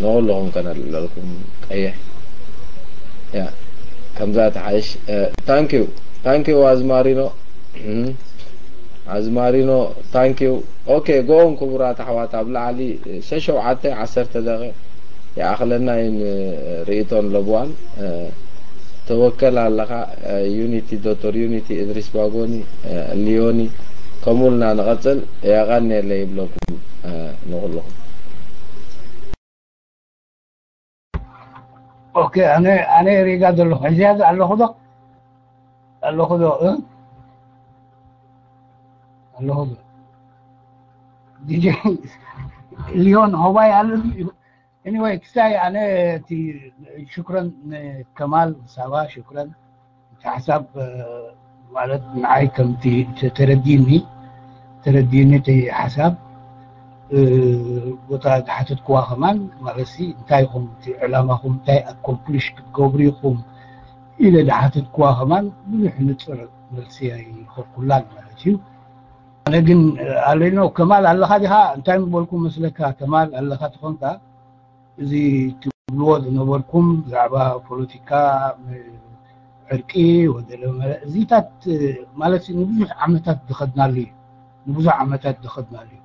ንኹልኹም ከነልዕለልኩም ቀይሕ። ያ፣ ከምዛ ትሓይሽ። ታንኪዩ፣ ታንኪዩ ኣዝማሪኖ። እም፣ ኣዝማሪኖ፣ ታንኪዩ። ኦኬ፣ ጎን ክቡራት ኣሕዋት፣ ኣብ ላዕሊ ሸሸውዓተ ዓሰርተ ደቂቕ ይኣኽለና እዩ ንርእይቶን ለብዋን። እ፣ ተወከል ኣለኻ፣ እ፣ ዩኒቲ፣ ዶክተር ዩኒቲ፣ እድሪስ ባጎኒ፣ እ፣ ሊዮኒ፣ ከምኡ ኢልና ንቐጽል። የቐንየለይ ይብለኩም፣ እ፣ ንኹልኹም። ኦኬ፣ ኣነ ኣነ ሪጋ ዘለኹ ሕዚያ ኣለኹ ዶ ኣለኹ ዶ እ? ኣለኹ ዶ? ዲጂ ሊዮን ሆባይ ኣለ። Anyway፣ ክሳይ ኣነ እቲ ሽክረን ንከማል ሳባ ሽክረን። እቲ ሓሳብ፣ እ፣ ማለት ንዓይ ከምቲ ተ-፣ ተረዲኒ፣ ተረዲኒ እቲ ሓሳብ፣ እ፣ ቦታ ዝሓተትክዋ ከማን ማለት ሲ እንታይ ኢኹም እቲ ዕላማኹም፣ እንታይ ኣኮምፕሊሽ ክትገብሩ ኢኹም ኢለ ዝሓተትክዋ ከማን ብዙሕ ንጽር መልሲ ኣይረኸብኩላን ማለት እዩ። ኣነ ግን፣ እ፣ ኣለኖ ከማል ኣለኻ ዲኻ? እንታይ ምበልኩ መስለካ? ከማል ኣለኻ ትኾንካ? እዚ ትብልዎ ዝነበርኩም ብዛዕባ ፖለቲካ፣ ም-፣ ዕርቂ ወዘተ፣ እዚታት ማለት ንብዙሕ ዓመታት ዝኸድናሉ እዩ። ንብዙሕ ዓመታት ዝኸድናሉ እዩ።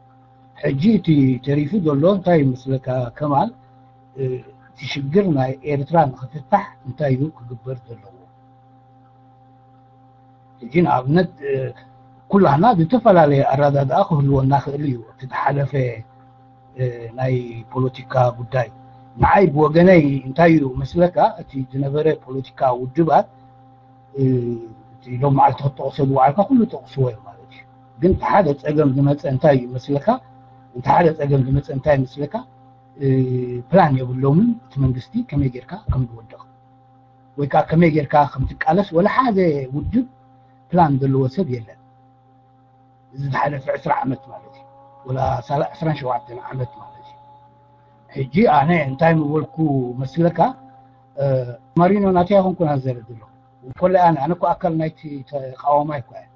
ሕጂ እቲ ተሪፉ ዘሎ እንታይ ይመስለካ ከማል? እ፣ እቲ ሽግር ናይ ኤርትራ ንኽፍታሕ እንታይ እዩ ክግበር ዘለዎ? ሕጂ ንኣብነት፣ እ፣ ኩላህና ዝተፈላለየ ኣረዳድኣ ክህልወና ክእል እዩ። እቲ ዝሓለፈ፣ እ፣ ናይ ፖለቲካ ጉዳይ ንዓይ ብወገነይ እንታይ እዩ መስለካ፣ እቲ ዝነበረ ፖለቲካ ውድባት፣ እ፣ እቲ ሎም መዓልቲ ክትጠቕሶ ዝወዓልካ ኩሉ ጠቕስዎ እዩ ማለት እዩ። ግን እቲ ሓደ ጸገም ዝመጸ እንታይ እዩ መስለካ? እቲ ሓደ ጸገም ዝመጸ እንታይ መስለካ? እ፣ ፕላን የብሎምን እቲ መንግስቲ ከመይ ጌርካ ከም ዝወድቕ ወይ ከዓ ከመይ ጌርካ ከም ትቃለስ ወላ ሓደ ውድብ ፕላን ዘለዎ ሰብ የለን። እዚ ዝሓለፈ ዕስራ ዓመት ማለት እዩ፣ ወላ ሳላ-፣ ዕስራን ሸውዓተን ዓመት ማለት እዩ። ሕጂ ኣነ እንታይ ምበልኩ መስለካ? እ፣ ማሪኖ ናተይ ኣይኮንኩን ኣዘረ ዘሎ ኮለ ኣነ ኣነ እኮ ኣካል ናይቲ ተቃዋማይ እኮ እየ፣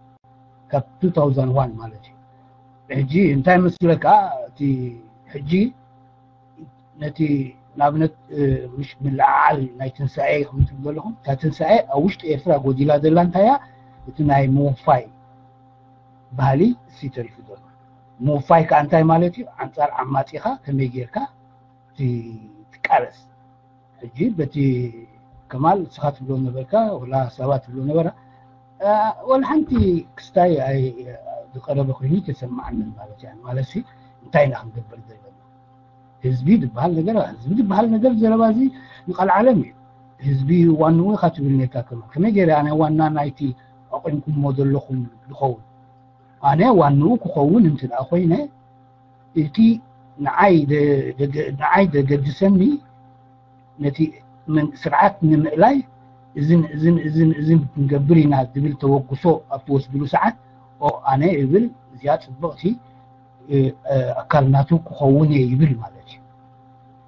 ካብ two thousand one ማለት እዩ። ሕጂ እንታይ መስለካ? እቲ ሕጂ ነቲ ንኣብነት፣ እ፣ ምሽ ምልዓዓል ናይ ትንሳኤ ከም ትብሉ ዘለኹም፣ እታ ትንሳኤ ኣብ ውሽጢ ኤርትራ ጎዲላ ዘላ እንታይ እያ? እቲ ናይ ምውፋይ ባህሊ እሲ ተሪፉ ዘሎ። ምውፋይ ከኣ እንታይ ማለት እዩ? ኣንጻር ዓማጺኻ ከመይ ጌርካ ቲ-፣ ትቃለስ። ሕጂ በቲ ከማል ንስኻ ትብሎ ነበርካ፣ ወላ ሳባ ትብሎ ነበራ፣ እ፣ ወላ ሓንቲ ክስታይ ኣይ-፣ ዝቐረበ ኮይኑ ተሰማዓንን ማለት እያ። ማለት ሲ እንታይ ኢና ክንገብር ዘለና? ህዝቢ ዝበሃል ነገር፣ ህዝቢ ዝበሃል ነገር ዘረባ እዚ ንቐልዓለም እዩ። ህዝቢ ዋንኡ ኢኻ ትብል ነካ ከማል። ከመይ ገይረ ኣነ ዋና ናይቲ ኣቑምኩሞ ዘለኹም ዝኸውን? ኣነ ዋንኡ ክኸውን እንተ ደኣ ኮይነ፣ እቲ ንዓይ ደ-፣ ደገ-፣ ንዓይ ደገድሰኒ ነቲ መን-፣ ስርዓት ንምእላይ እዝን፣ እዝን፣ እዝን፣ እዝን ክንገብር ኢና ዝብል ተበግሶ ኣብ ትወስድሉ ሰዓት፣ ኦ፣ ኣነ ይብል፣ እዚኣ ጽብቕቲ፣ እ፣ እ፣ ኣካል ናቱ ክኸውን እየ ይብል ማለት እዩ።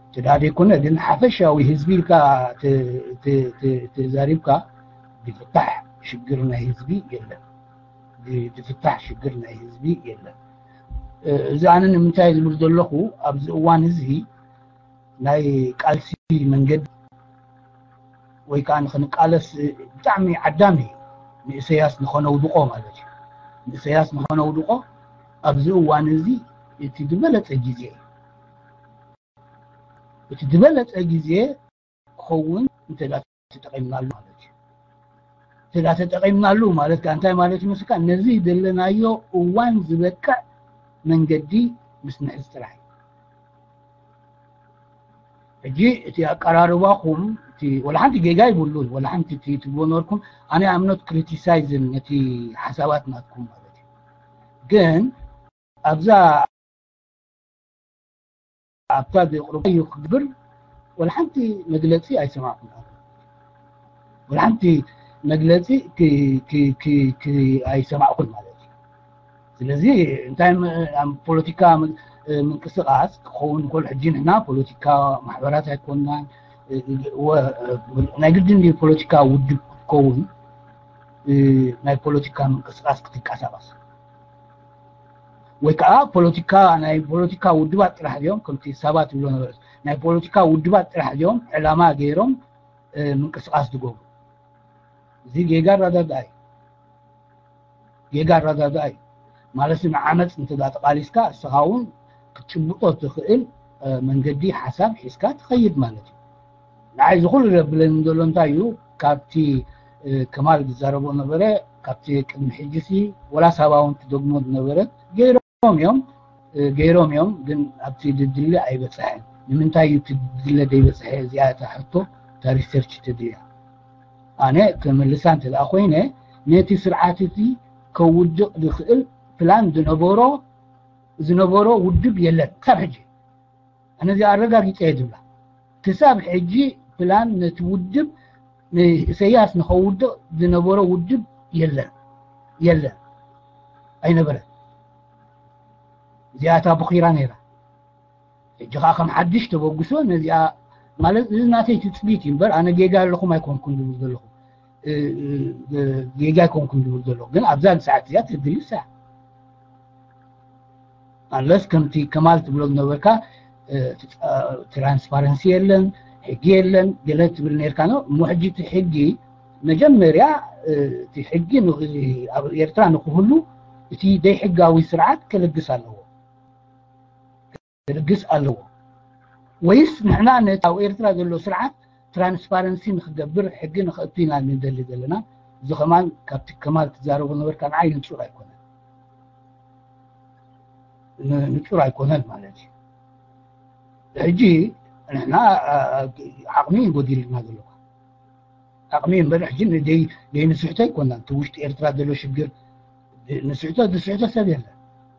እንተ ደኣ ዘይኮነ ግን ሓፈሻዊ ህዝቢ ኢልካ ተ-፣ ተ-፣ ተ-፣ ተዛሪብካ፣ ዝፍታሕ ሽግር ናይ ህዝቢ የለን። ዝ-፣ ዝፍታሕ ሽግር ናይ ህዝቢ የለን። እ፣ እዚ ኣነ ንምንታይ ዝብል ዘለኹ፣ ኣብዚ እዋን እዚ ናይ ቃልሲ መንገዲ ወይ ከዓ ንኽንቃለስ ብጣዕሚ ዓዳሚ እዩ። ንእሰያስ ንኸነውድቆ ማለት እዩ። ንእሰያስ ንኸነውድቆ ኣብዚ እዋን እዚ እቲ ዝበለጸ ግዜ እዩ። እቲ ዝበለጸ ግዜ ክኸውን እንተ ደኣ ተጠቒምናሉ ማለት እዩ። እንተ ደኣ ተጠቒምናሉ ማለት ከኣ እንታይ ማለት ይመስልካ? ነዚ ዘለናዮ እዋን ዝበቅዕ መንገዲ ምስ ንሕዝ ጥራሕ እዩ። ሕጂ እቲ ኣቀራርባኹም፣ እቲ ወላ ሓንቲ ጌጋ ይብሉን፣ ወላ ሓንቲ እቲ ትብልዎ ነበርኩም፣ ኣነ I'm not criticizing ነቲ ሓሳባት ናትኩም ማለት እዩ። ግን ኣብዛ ኣብታ ዘቕርበዮ ክግብር ወላ ሓንቲ መግለጺ ኣይሰማዕኩን። ወላ ሓንቲ መግለጺ ክ-፣ ክ-፣ ክ-፣ ክ-፣ ኣይሰማዕኩን ማለት እዩ። ስለዚ እንታይ ም-፣ ኣብ ፖለቲካ ም-፣ ምንቅስቃስ ክኸውን እንከሎ፣ ሕጂ ንሕና ፖለቲካ ማሕበራት ኣይኮንናን፣ እ፣ እ፣ ወ-፣ እ፣ ናይ ግድን ድዩ ፖለቲካ ውድብ ክትከውን፣ እ፣ ናይ ፖለቲካ ምንቅስቃስ ክትንቀሳቀስ? ወይ ከዓ ፖለቲካ፣ ናይ ፖለቲካ ውድባት ጥራሕ ድዮም ከምቲ ሰባት ይብሎ ነበረ፣ ናይ ፖለቲካ ውድባት ጥራሕ እዮም ዕላማ ገይሮም ምንቅስቃስ ዝገብሩ። እዚ ጌጋ ኣረዳድኣ እዩ። ጌጋ ኣረዳድኣ እዩ። ማለት ንዓመፅ እንተ ተቃሊስካ እስኻ እውን ክትጭብጦ ትኽእል መንገዲ ሓሳብ ሒዝካ ትኸይድ ማለት እዩ። ንዓይ ዝኹሉ ዘብለኒ ዘሎ እንታይ እዩ? ካብቲ ከማል ዝዛረቦ ነበረ፣ ካብቲ ቅድሚ ሕጂ ሲ ወላ ሳባ እውን ትደግሞ ዝነበረት ገይሮም እዮም ገይሮም እዮም፣ ግን ኣብቲ ድድሊ ኣይበፅሐን። ንምንታይ እዩ እቲ ድድለ ዘይበፅሐ? እዚኣ እታ ሕቶ፣ እታ ሪሰርች ተድልያ። ኣነ ክምልሳ እንተ ደኣ ኮይነ፣ ነቲ ስርዓት እቲ ከውድቕ ዝኽእል ፕላን ዝነበሮ ዝነበሮ ውድብ የለን ክሳብ ሕጂ። ኣነ እዚኣ ኣረጋጊፀ እየ ዝብላ። ክሳብ ሕጂ ፕላን ነቲ ውድብ ንእሰያስ ንኸውድቕ ዝነበሮ ውድብ የለን የለን ኣይነበረን። እዚኣ እታ ቦኺራ ነይራ። ሕጂ ከዓ ከም ሓድሽ ተበግሶ ነዚኣ ማለት እዚ ናተይ ትፅቢት እዩ እምበር ኣነ ጌጋ ኣለኹም ኣይኮንኩን ዝብል ዘለኹ ጌጋ ኣይኮንኩን ዝብል ዘለኹ ግን ኣብዛ ሰዓት እዚኣ ትድልሳ ኣለስ ከምቲ ከማል ትብሎ ዝነበርካ ትራንስፓረንሲ የለን ሕጊ የለን ገለ ትብል ነርካ ነው እሞ ሕጂ እቲ ሕጊ መጀመርያ እቲ ሕጊ ኣብ ኤርትራ ንክህሉ እቲ ዘይሕጋዊ ስርዓት ክልግስ ኣለዎ ክልግስ ኣለዎ ወይስ ንሕና ነቲ ኣብ ኤርትራ ዘሎ ስርዓት ትራንስፓረንሲ ንክገብር ሕጊ ንክእቱ ኢና ንደሊ ዘለና እዚ ከማን ካብቲ ከማል ትዛረቦ ነበርካ ንዓይ ንጹር ኣይኮነን ንጹር ኣይኮነን ማለት እዩ ሕጂ ንሕና ዓቕሚ ጎዲልና ዘለካ ዓቕሚ እምበር ሕጂ ዘይንስሕቶ ኣይኮናን እቲ ውሽጢ ኤርትራ ዘሎ ሽግር ንስሕቶ ዝስሕቶ ሰብ የለን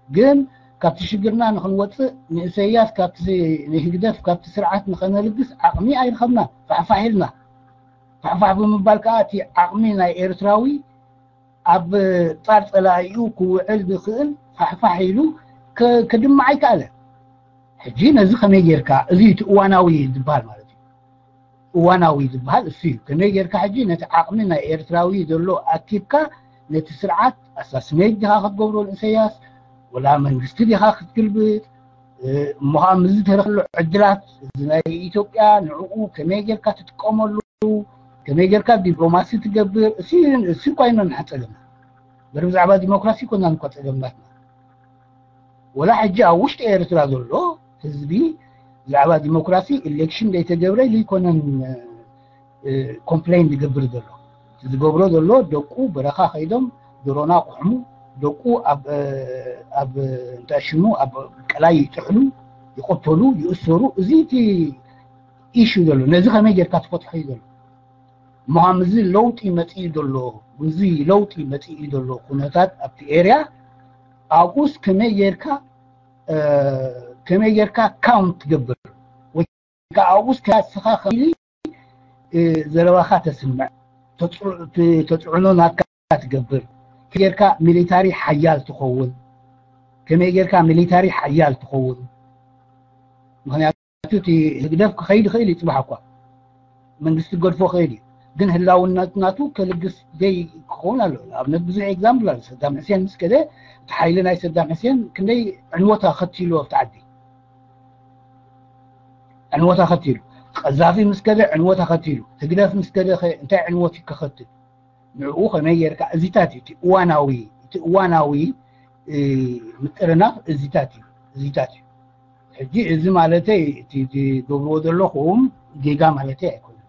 ግን ካብቲ ሽግርና ንክንወፅእ ንእሰያስ ካብቲ ንህግደፍ ካብቲ ስርዓት ንኸነልግስ ዓቕሚ ኣይረኸብና ፋሕፋሕ ኢልና ፋሕፋሕ ብምባል ከዓ እቲ ዓቕሚ ናይ ኤርትራዊ ኣብ ፃር ፀላኢኡ ክውዕል ዝኽእል ፋሕፋሕ ኢሉ ክድማዕ ኣይከኣለን ሕጂ ነዚ ከመይ ጌርካ እዚ እቲ እዋናዊ ዝበሃል ማለት እዩ እዋናዊ ዝበሃል እሱ እዩ ከመይ ጌርካ ሕጂ ነቲ ዓቕሚ ናይ ኤርትራዊ ዘሎ ኣኪብካ ነቲ ስርዓት ኣሳስነይት ዲኻ ክትገብሮ ንእሰያስ ወላ መንግስቲ ዲኻ ክትግልብጥ እሞ ከዓ ምዚ ተረክሎ ዕድላት እዚ ናይ ኢትዮጵያ ንዕኡ ከመይ ጌርካ ትጥቀመሉ ከመይ ጌርካ ዲፕሎማሲ ትገብር እሱ እኳ ኢና ንሓፀለና በሪ ብዛዕባ ዲሞክራሲ ኮና ንኳ ፀገምናትና ወላ ሕጂ ኣብ ውሽጢ ኤርትራ ዘሎ ህዝቢ ብዛዕባ ዲሞክራሲ ኢሌክሽን ዘይተገብረ ዘይኮነን ኮምፕሌን ዝገብር ዘሎ ዝገብሮ ዘሎ ደቁ በረኻ ከይዶም ድሮና ቁሕሙ ደቁ ኣብ እንታይ ሽሙ ኣብ ቀላይ ይጥሕሉ ይቆተሉ ይእሰሩ እዚ እቲ ኢሹ ዘሎ ነዚ ከመይ ጌርካ ትፈትሖ እዩ ዘሎ ምዃም እዚ ለውጢ መፅኡ ዘሎ እዚ ለውጢ መፅኡ ዘሎ ኩነታት ኣብቲ ኤርያ ኣብኡስ ከመይ ጌርካ ከመይ ጌርካ ካውንት ትገብር ወይ ከዓ ኣብኡስ ከስኻ ከኢሊ ዘረባኻ ተስምዕ ተፅዕኖ ናትካ ትገብር ጌርካ ሚሊታሪ ሓያል ትኸውን ከመይ ጌርካ ሚሊታሪ ሓያል ትኸውን ምክንያቱ እቲ ህግደፍ ክኸይድ ይኽእል እዩ ፅባሕ እኳ መንግስቲ ገድፎ ክእል እዩ ግን ህላውነት ናቱ ከልግስ ዘይ ክኸውን ኣሎ ኣብነት ብዙሕ ኤግዛምፕል ኣሎ ሰዳም ሕሴን ምስ ከደ እቲ ሓይሊ ናይ ሰዳም ሕሴን ክንደይ ዕንወት ኣኸቲሉ ኣብቲ ዓዲ ዕንወት ኣኸቲሉ ቀዛፊ ምስ ከደ ዕንወት ኣኸቲሉ ህግደፍ ምስ ከደ እንታይ ዕንወት ይከኸትል ንዕኡ ከመይ ጌርካ እዚታት እዩ እቲ እዋናዊ እቲ እዋናዊ ምጥርናፍ እዚታት እዩ እዚታት እዩ ሕጂ እዚ ማለተይ እቲ ዝገብርዎ ዘለኹም ጌጋ ማለተይ ኣይኮነን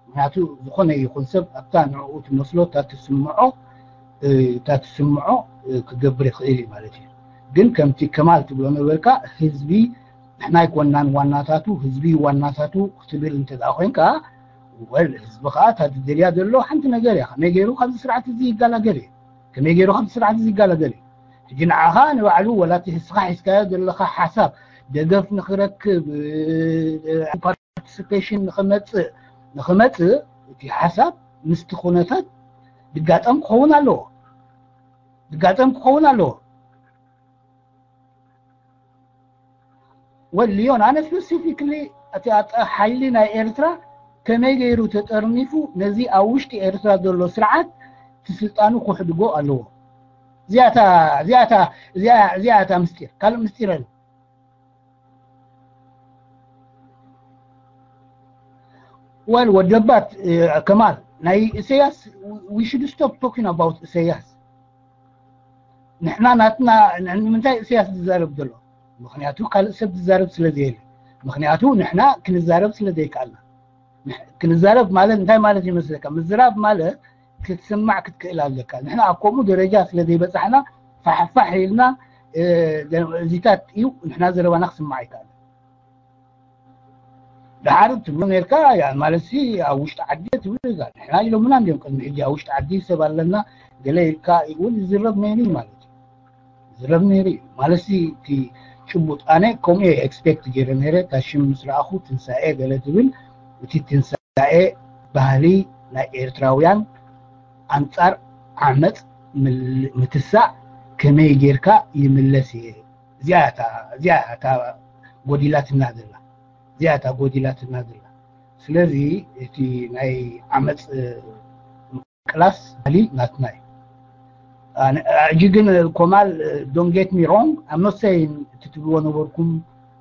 ምክንያቱ ዝኾነ ይኹን ሰብ ኣብታ ንዕኡ ትመስሎ እታ ትስምዖ እታ ትስምዖ ክገብር ይኽእል እዩ ማለት እዩ ግን ከምቲ ከማል ትብሎ ነበርካ ህዝቢ ንሕና ኣይኮናን ዋናታቱ ህዝቢ ዋናታቱ ክትብል እንተ ኮይንካ ወል ህዝቢ ከዓ እታ ዝደልያ ዘሎ ሓንቲ ነገር እያ ከመይ ገይሩ ካብዚ ስርዓት እዚ ይጋላገል እዩ ከመይ ገይሩ ካብዚ ስርዓት እዚ ይጋላገል እዩ ሕጂ ንዓኻ ንባዕሉ ወላ እቲ ህዝኻ ሒዝካዮ ዘለኻ ሓሳብ ደገፍ ንኽረክብ ፓርቲሲፔሽን ንኽመፅእ ንኽመፅእ እቲ ሓሳብ ምስቲ ኩነታት ድጋጠም ክኸውን ኣለዎ ድጋጠም ክኸውን ኣለዎ ወልዮን ኣነ ስፔሲፊክሊ እቲ ሓይሊ ናይ ኤርትራ ከመይ ገይሩ ተጠርኒፉ ነዚ ኣብ ውሽጢ ኤርትራ ዘሎ ስርዓት ትስልጣኑ ክሕድጎ ኣለዎ እዚኣታ እዚኣታ እዚኣታ ምስጢር ካልእ ምስጢር ኣለ Well, ወደባት ከማል ናይ ኢሳያስ, we should stop talking about ኢሳያስ። ንሕና ናትና ንምንታይ ኢሳያስ ዝዛረብ ዘሎ? ምክንያቱ ካልእ ሰብ ዝዛረብ ስለ ዘየለ። ምክንያቱ ንሕና ክንዛረብ ስለ ዘይከኣልና። ክንዛረብ ማለት እንታይ ማለት ይመስለካ? ምዝራብ ማለት ክትስማዕ ክትክእል ኣለካ። ንሕና ኣብ ከምኡ ደረጃ ስለ ዘይበጻሕና ፋሕፋሕ ኢልና እዚታት እዩ ንሕና ዘረባና ክስማዕ ኣይከኣል። ደሓር ትብሎ ነርካ ያ ማለት ሲ ኣብ ውሽጢ ዓዲ ትብል እዛ ንሕና ኢሎምና እንዲዮም ቅድሚ ሕጂ ኣብ ውሽጢ ዓዲ ሰብ ኣለና ገለ ኢልካ እውን ዝረብ ነይሩ ማለት እዩ። ዝረብ ነይሩ እዩ ማለት ሲ እቲ ጭቡጥ ኣነ ከምኡ እየ ኤክስፔክት ገይረ ነይረ። እታ ሽም ምስ ረኣኹ ትንሳኤ ገለ ትብል እቲ ትንሳኤ ባህሊ ናይ ኤርትራውያን ኣንጻር ዓመፅ ምትሳእ ከመይ ጌርካ ይምለስ እየ እዚኣ እታ ጎዲላትና ዘላ እዚኣ እታ ጎዲላትና ዘላ። ስለዚ እቲ ናይ ዓመፅ ምቅላስ ባህሊ ናትና እዩ። ሕጂ ግን ኮማል don't get me wrong, I'm not saying እቲ ትብልዎ ነበርኩም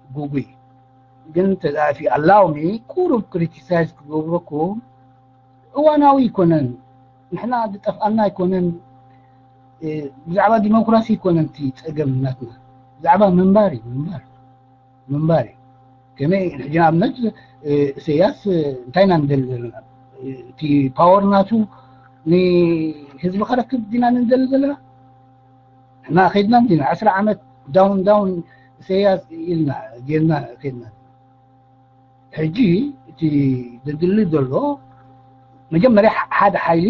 ጉጉይ ግን ተዛፊ ኣላውሚ ቁሩብ ክሪቲሳይዝ ክገብረኩም እዋናዊ ኣይኮነን። ንሕና ዝጠፍኣና ኣይኮነን። ብዛዕባ ዲሞክራሲ ኣይኮነን እቲ ፀገም ናትና። ብዛዕባ ምንባር እዩ ምንባር ምንባር እዩ። ከመይ ሕጂ ንኣብነት ኢሳያስ እንታይ ኢና ንደሊ ዘለና? እቲ ፓወር ናቱ ንህዝቢ ከረክብ ዲና ንደሊ ዘለና? ንሕና ከይድና እንዲና ዕስራ ዓመት ዳውን ዳውን ኢሳያስ ኢልና ጌርና ከይድና። ሕጂ እቲ ዘድሊ ዘሎ መጀመርያ ሓደ ሓይሊ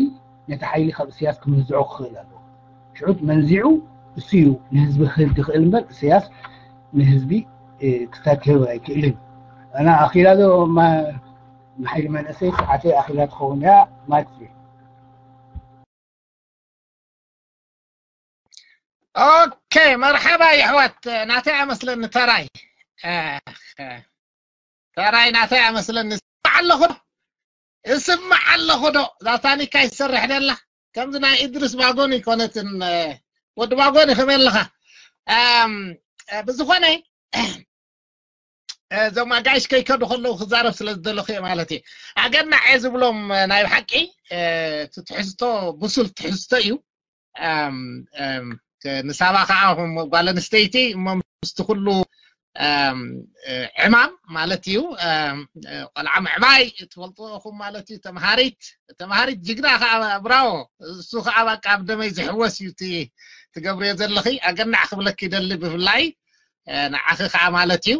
ነቲ ሓይሊ ካብ ኢሳያስ ክመንዝዖ ክኽእል ኣለዎ። ሽዑ መንዚዑ እሱ እዩ ንህዝቢ ክህብ ዝኽእል እምበር ኢሳያስ ንህዝቢ ክሳድ ክህብ ኣይክእልን። ኣና ኣኺላ ዶ ንሓይሊ መንእሰይ ሰዓተይ ኣኺላ ትኸውን እያ። ማይክ ፍሪ። ኦኬ፣ መርሓባ የሕዋት፣ ናተይ ኣመስለኒ ተራይ ተራይ ናተይ ኣመስለኒ። እስማዕ ኣለኹ ዶ? እስማዕ ኣለኹ ዶ? ዛታኒካ ይሰርሕ ደላ ከምዚ ናይ እድርስ ባጎን ይኮነትን። ወዲ ባጎን ከመይ ኣለኻ? ብዝኾነ እዞም ኣጋይሽ ከይከዱ ከለዉ ክዛረብ ስለ ዝደለኹ እየ ማለት እዩ። ኣገናዕ እየ ዝብሎም ናይ ብሓቂ እቲ ትሕዝቶ ብሱል ትሕዝቶ እዩ። ንሳባ ከዓ ጓል ኣንስተይቲ እሞ ምስቲ ኩሉ ዕማም ማለት እዩ። ቆልዓ ምዕባይ ትፈልጥዎ ኢኹም ማለት እዩ። ተምሃሪት ተምሃሪት ጅግና ከዓ ብራዎ። እሱ ከዓ በቃ ኣብ ደመይ ዝሕወስ እዩ እቲ ትገብርዮ ዘለኺ። ኣገናዕ ክብለኪ ይደሊ ብፍላይ ንዓኺ ከዓ ማለት እዩ።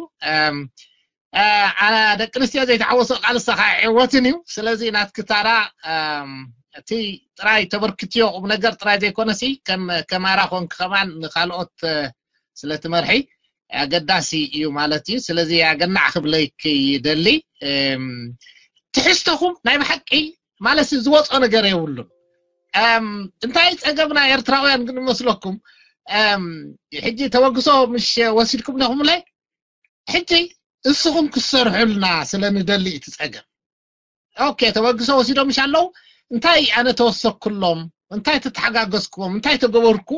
ደቂ ኣንስትዮ ዘይተሓወሶ ቃልሳ ከዓ ዕወትን እዩ። ስለዚ ናትኪ ታራ እቲ ጥራይ ተበርክትዮ ቁም ነገር ጥራይ ዘይኮነሲ ከም ከማራ ኮንክ ከማን ንካልኦት ስለ ትመርሒ ኣገዳሲ እዩ ማለት እዩ። ስለዚ ኣገናዕ ክብለይክ ይደሊ። ትሕዝቶኹም ናይ ብሓቂ ማለት ዝወፆ ነገር የብሉን። እንታይ ፀገምና ኤርትራውያን ግን መስለኩም? ሕጂ ተበግሶ ምሽ ወሲድኩም ነኹምለይ ሕጂ እስኹም ክሰርሑልና ስለ ንደሊ እቲ ፀገም። ኦኬ፣ ተበግሶ ወሲዶም ምሽ ኣለዉ። እንታይ ኣነ ተወሰኩሎም? እንታይ ተተሓጋገዝኩዎም? እንታይ ተገበርኩ?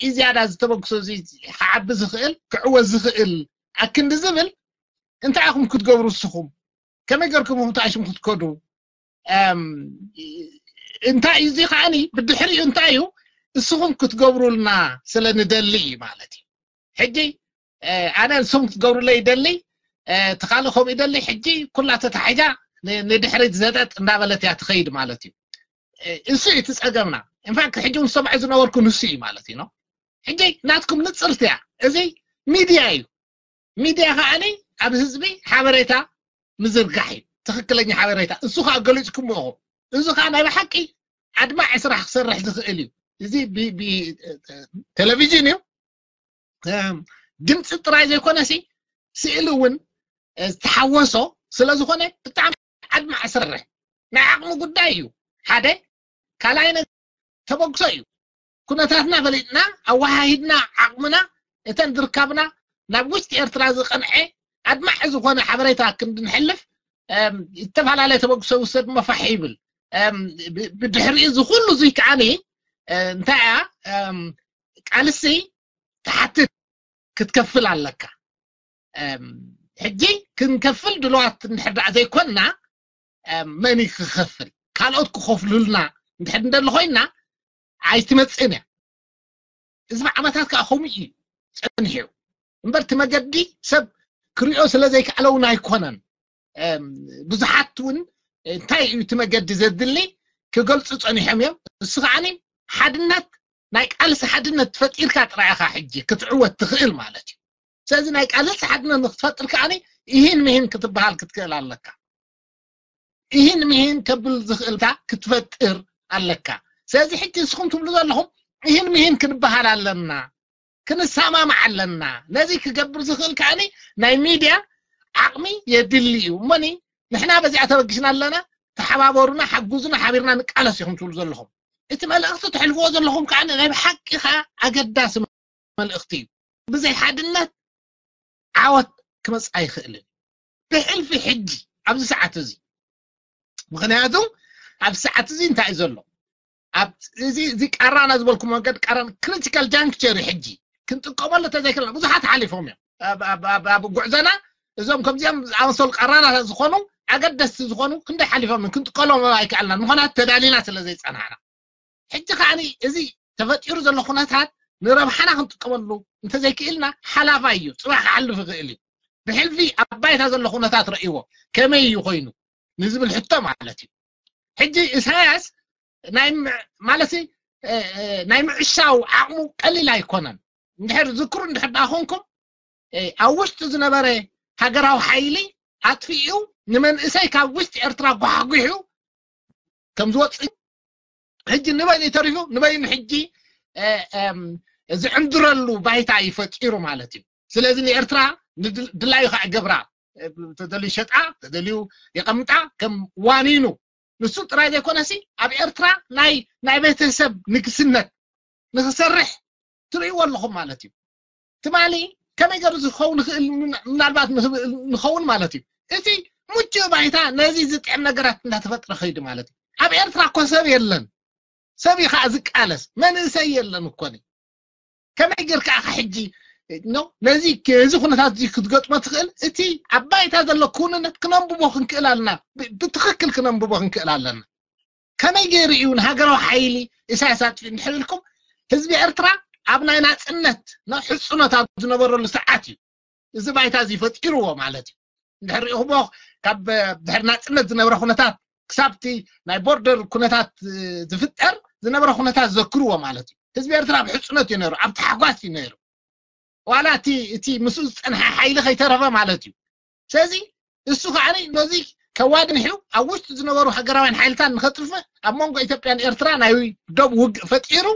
ኢዝያዳ ዝተበግሶ እዚ ክዓቢ ዝኽእል ክዕወ ዝኽእል ኣክንዲ ዝብል እንታይ ኢኹም ክትገብሩ እስኹም? ከመይ ገርኩም ተኣሽም ክትከዱ? እንታይ እዩ እዚ ከዓኒ ብድሕሪኡ እንታይ እዩ? እስኹም ክትገብሩልና ስለ ንደሊ እዩ ማለት እዩ። ሕጂ ኣነ ንሶም ክትገብሩለይ ይደሊ፣ እቲ ካልእ ከምኡ ይደሊ። ሕጂ ኩላ ተታሒዛ ንድሕሪት ዘጠጥ እንዳበለት እያ ትኸይድ ማለት እዩ። እሱ እዩ እቲ ፀገምና። ኢንፋክት ሕጂ እውን ዝሰምዖ ዝነበርኩ ንሱ እዩ ማለት እዩ። ሕጂ ናትኩም ንፅርቲ እያ። እዚ ሚድያ እዩ። ሚድያ ከዓኒ ኣብ ህዝቢ ሓበሬታ ምዝርጋሕ እዩ። ትኽክለኛ ሓበሬታ እሱ ከዓ ገሊፅኩምዎ ኢኹም። እዚ ከዓ ናይ ብሓቂ ኣድማዒ ስራሕ ክሰርሕ ዝኽእል እዩ። እዚ ቴሌቪዥን እዩ። ድምፂ ጥራይ ዘይኮነሲ ስእሊ እውን ዝተሓወሶ ስለዝኾነ ብጣዕሚ ኣድማዒ ስራሕ ናይ ዓቕሚ ጉዳይ እዩ። ሓደ ካልኣይ ነገር ተበግሶ እዩ። ኩነታትና ፈሊጥና ኣወሃሂድና ዓቕምና እተን ዝርካብና ናብ ውሽጢ ኤርትራ ዝቐንዐ ኣድማዒ ዝኾነ ሓበሬታ ክንድንሕልፍ ዝተፈላለየ ተበግሶ ይውሰድ መፋሕ ይብል። ብድሕሪኡ እዚ ኩሉ እዚ ከዓኒ እንታይ እያ ቃልሲ ትሓትት ክትከፍል ኣለካ። ሕጂ ክንከፍል ድልዋት እንድሕር ደኣ ዘይኮንና መን ክኸፍል? ካልኦት ክኸፍሉልና እንድሕር እንደሎ ኮይና ኣይትመፅእን እያ። እዚ ዓመታት ከዓ ከምኡ እዩ ፀኒሑ እምበር እቲ መገዲ ሰብ ክሪኦ ስለ ዘይከኣለ እውን ኣይኮነን። ብዙሓት እውን እንታይ እዩ እቲ መገዲ ዘድሊ ክገልፁ ፀኒሖም እዮም። እሱ ከዓ ሓድነት፣ ናይ ቃልሲ ሓድነት ፈጢርካ ጥራይ ኢኻ ሕጂ ክትዕወት ትኽእል ማለት እዩ። ስለዚ ናይ ቃልሲ ሓድነት ንክትፈጥር ከዓ ይህን ምሂን ክትበሃል ክትክእል ኣለካ። ይህን ምሂን ከብል ዝኽእልታ ክትፈጥር ኣለካ። ስለዚ ሕጂ ንስኹም ትብሉ ዘለኹም ይህን ምሂን ክንበሃል ኣለና፣ ክንሰማማዕ ኣለና። ነዚ ክገብር ዝኽእል ከዓኒ ናይ ሚድያ ዓቕሚ የድሊ እዩ። እሞኒ ንሕና በዚኣ ተበጊስና ኣለና፣ ተሓባበሩና፣ ሓጉዙና፣ ሓቢርና ንቃለስ ኢኹም ትብሉ ዘለኹም። እቲ መልእኽቲ ትሕልፍዎ ዘለኹም ከዓኒ ናይ ብሓቂ ከዓ ኣገዳሲ መልእኽቲ እዩ። ብዘይ ሓድነት ዓወት ክመፅእ ኣይኽእልን። ብሕልፊ ሕጂ ኣብዚ ሰዓት እዚ ምክንያቱ ኣብ ሰዓት እዚ እንታይ እዩ ዘሎ? ኣብ እዚ እዚ ቃራና ዝበልኩ መንገድ ቃራን ክሪቲካል ጃንክቸር እዩ። ሕጂ ክንጥቀመሉ ተዘይክልና ብዙሓት ሓሊፎም እዮም ኣብ ጉዕዘና። እዞም ከምዚኦም ኣመሰሉ ቃራና ዝኾኑ ኣገደስቲ ዝኾኑ ክንደይ ሓሊፎም እዮም። ክንጥቀሎም ኣይከኣልናን ምክንያቱ ተዳሊና ስለ ዘይፀናሕና። ሕጂ ከዓኒ እዚ ተፈጢሩ ዘሎ ኩነታት ንረብሓና ክንጥቀመሉ እንተዘይክኢልና ሓላፋይ እዩ። ፅባሕ ክሓልፍ ይኽእል እዩ። ብሕልፊ ኣብ ባይታ ዘሎ ኩነታት ረእይዎ ከመይ እዩ ኮይኑ ንዝብል ሕቶ ማለት እዩ። ሕጂ ኢሳያስ ናይ ማለት ናይ ምዕሻው ዓቕሙ ቀሊል ኣይኮነን። እንድሕር ዝክሩ እንድሕር ዳኾንኩም ኣብ ውሽጢ ዝነበረ ሃገራዊ ሓይሊ ኣጥፊኡ ንመንእሰይ ካብ ውሽጢ ኤርትራ ጓሕጒሑ ከም ዝወፅእ ሕጂ ንበይኑ ተሪፉ ንበይኑ ሕጂ ዝዕንድረሉ ባይታ እዩ ፈጢሩ ማለት እዩ። ስለዚ ንኤርትራ ድላዩ ከዓ ገብራ ተደልዩ ሸጣ ተደልዩ የቐምጣ ከም ዋኒኑ ንሱ ጥራይ ዘይኮነሲ ኣብ ኤርትራ ናይ ናይ ቤተሰብ ንግስነት ንክሰርሕ ትርእይዎ ኣለኹም ማለት እዩ። ትማሊ ከመይ ገሩ ዝኸውን ይኽእል ምናልባት ንኸውን ማለት እዩ። እቲ ምቹእ ባይታ ነዚ ዝጥዕም ነገራት እንዳተፈጥረ ከይዱ ማለት እዩ። ኣብ ኤርትራ እኮ ሰብ የለን። ሰብ እዩ ከዓ ዝቃለስ መንእሰይ የለን እኮ። ከመይ ጌርካ ኢኻ ሕጂ ነዚ እዚ ኩነታት እዚ ክትገጥሞ ትኽእል? እቲ ኣብ ባይታ ዘሎ ክውንነት ክነንብቦ ክንክእል ኣለና። ብትኽክል ክነንብቦ ክንክእል ኣለና። ከመይ ገይሩ እዩ ንሃገራዊ ሓይሊ ኢሳያስ ኣጥፊኡ እንድሕር ኢልኩም ህዝቢ ኤርትራ ኣብ ናይ ናፅነት ሕፁኖት ኣብ ዝነበረሉ ሰዓት እዩ እዚ ባይታ እዚ ፈጢርዎ ማለት እዩ። እንድሕር ሪእኹሞ ካብ ድሕሪ ናፅነት ዝነበረ ኩነታት ክሳብቲ ናይ ቦርደር ኩነታት ዝፍጠር ዝነበረ ኩነታት ዘክርዎ ማለት እዩ። ህዝቢ ኤርትራ ኣብ ሕፁነት እዩ ነይሩ፣ ኣብ ታሕጓስ እዩ ነይሩ። ዋላ እቲ እቲ ምስኡ ዝፀንሐ ሓይሊ ከይተረፈ ማለት እዩ። ስለዚ እሱ ከዓ ነዚ ከዋድንሕዩ ኣብ ውሽጢ ዝነበሩ ሃገራውያን ሓይልታት ንኸጥፍእ ኣብ መንጎ ኢትዮጵያን ኤርትራ ናይ ደብ ውግእ ፈጢሩ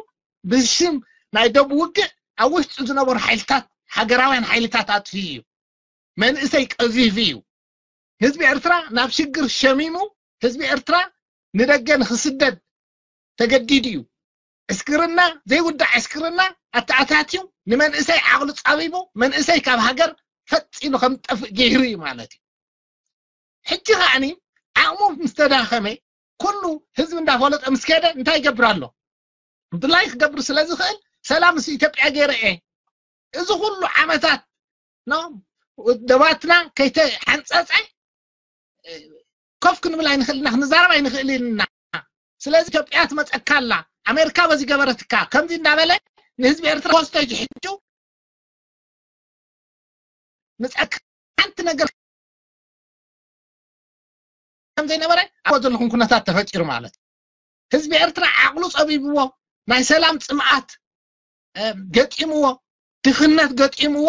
ብሽም ናይ ደብ ውግእ ኣብ ውሽጢ ዝነበሩ ሓይልታት ሃገራውያን ሓይልታት ኣጥፍዩ እዩ። መንእሰይ ቀዚፉ እዩ። ህዝቢ ኤርትራ ናብ ሽግር ሸሚሙ ህዝቢ ኤርትራ ንደገ ንክስደድ ተገዲዱ እዩ። ዕስክርና ዘይውዳእ ዕስክርና ኣተኣታትዩ ንመንእሰይ ዓቕሉ ፃቢቡ መንእሰይ ካብ ሃገር ፈፂሙ ከም ጠፍእ ገይሩ እዩ ማለት እዩ። ሕጂ ከዓኒ ዓቕሙ ምስ ተዳኸመ ኩሉ ህዝቢ እንዳፈለጠ ምስ ከደ እንታይ ይገብር ኣሎ? ድላይ ክገብር ስለ ዝኽእል ሰላም ምስ ኢትዮጵያ ገይረ እየ እዚ ኩሉ ዓመታት ደባትና ከይተሓንፀፀ ኮፍ ክንብል ኣይንኽእል ኢና፣ ክንዛረብ ኣይንኽእል ኢና። ስለዚ ኢትዮጵያ ትመፀካ ኣላ፣ ኣሜሪካ በዚ ገበረትካ ከምዚ እንዳበለ ንህዝቢ ኤርትራ ሆስቴጅ ሕጁ ንፀክ ሓንቲ ነገር ከም ዘይነበረ ኣብ ዘለኹም ኩነታት ተፈጢሩ ማለት ህዝቢ ኤርትራ ዓቕሉ ፀቢብዎ ናይ ሰላም ፅምኣት ገጢምዎ ድኽነት ገጢምዎ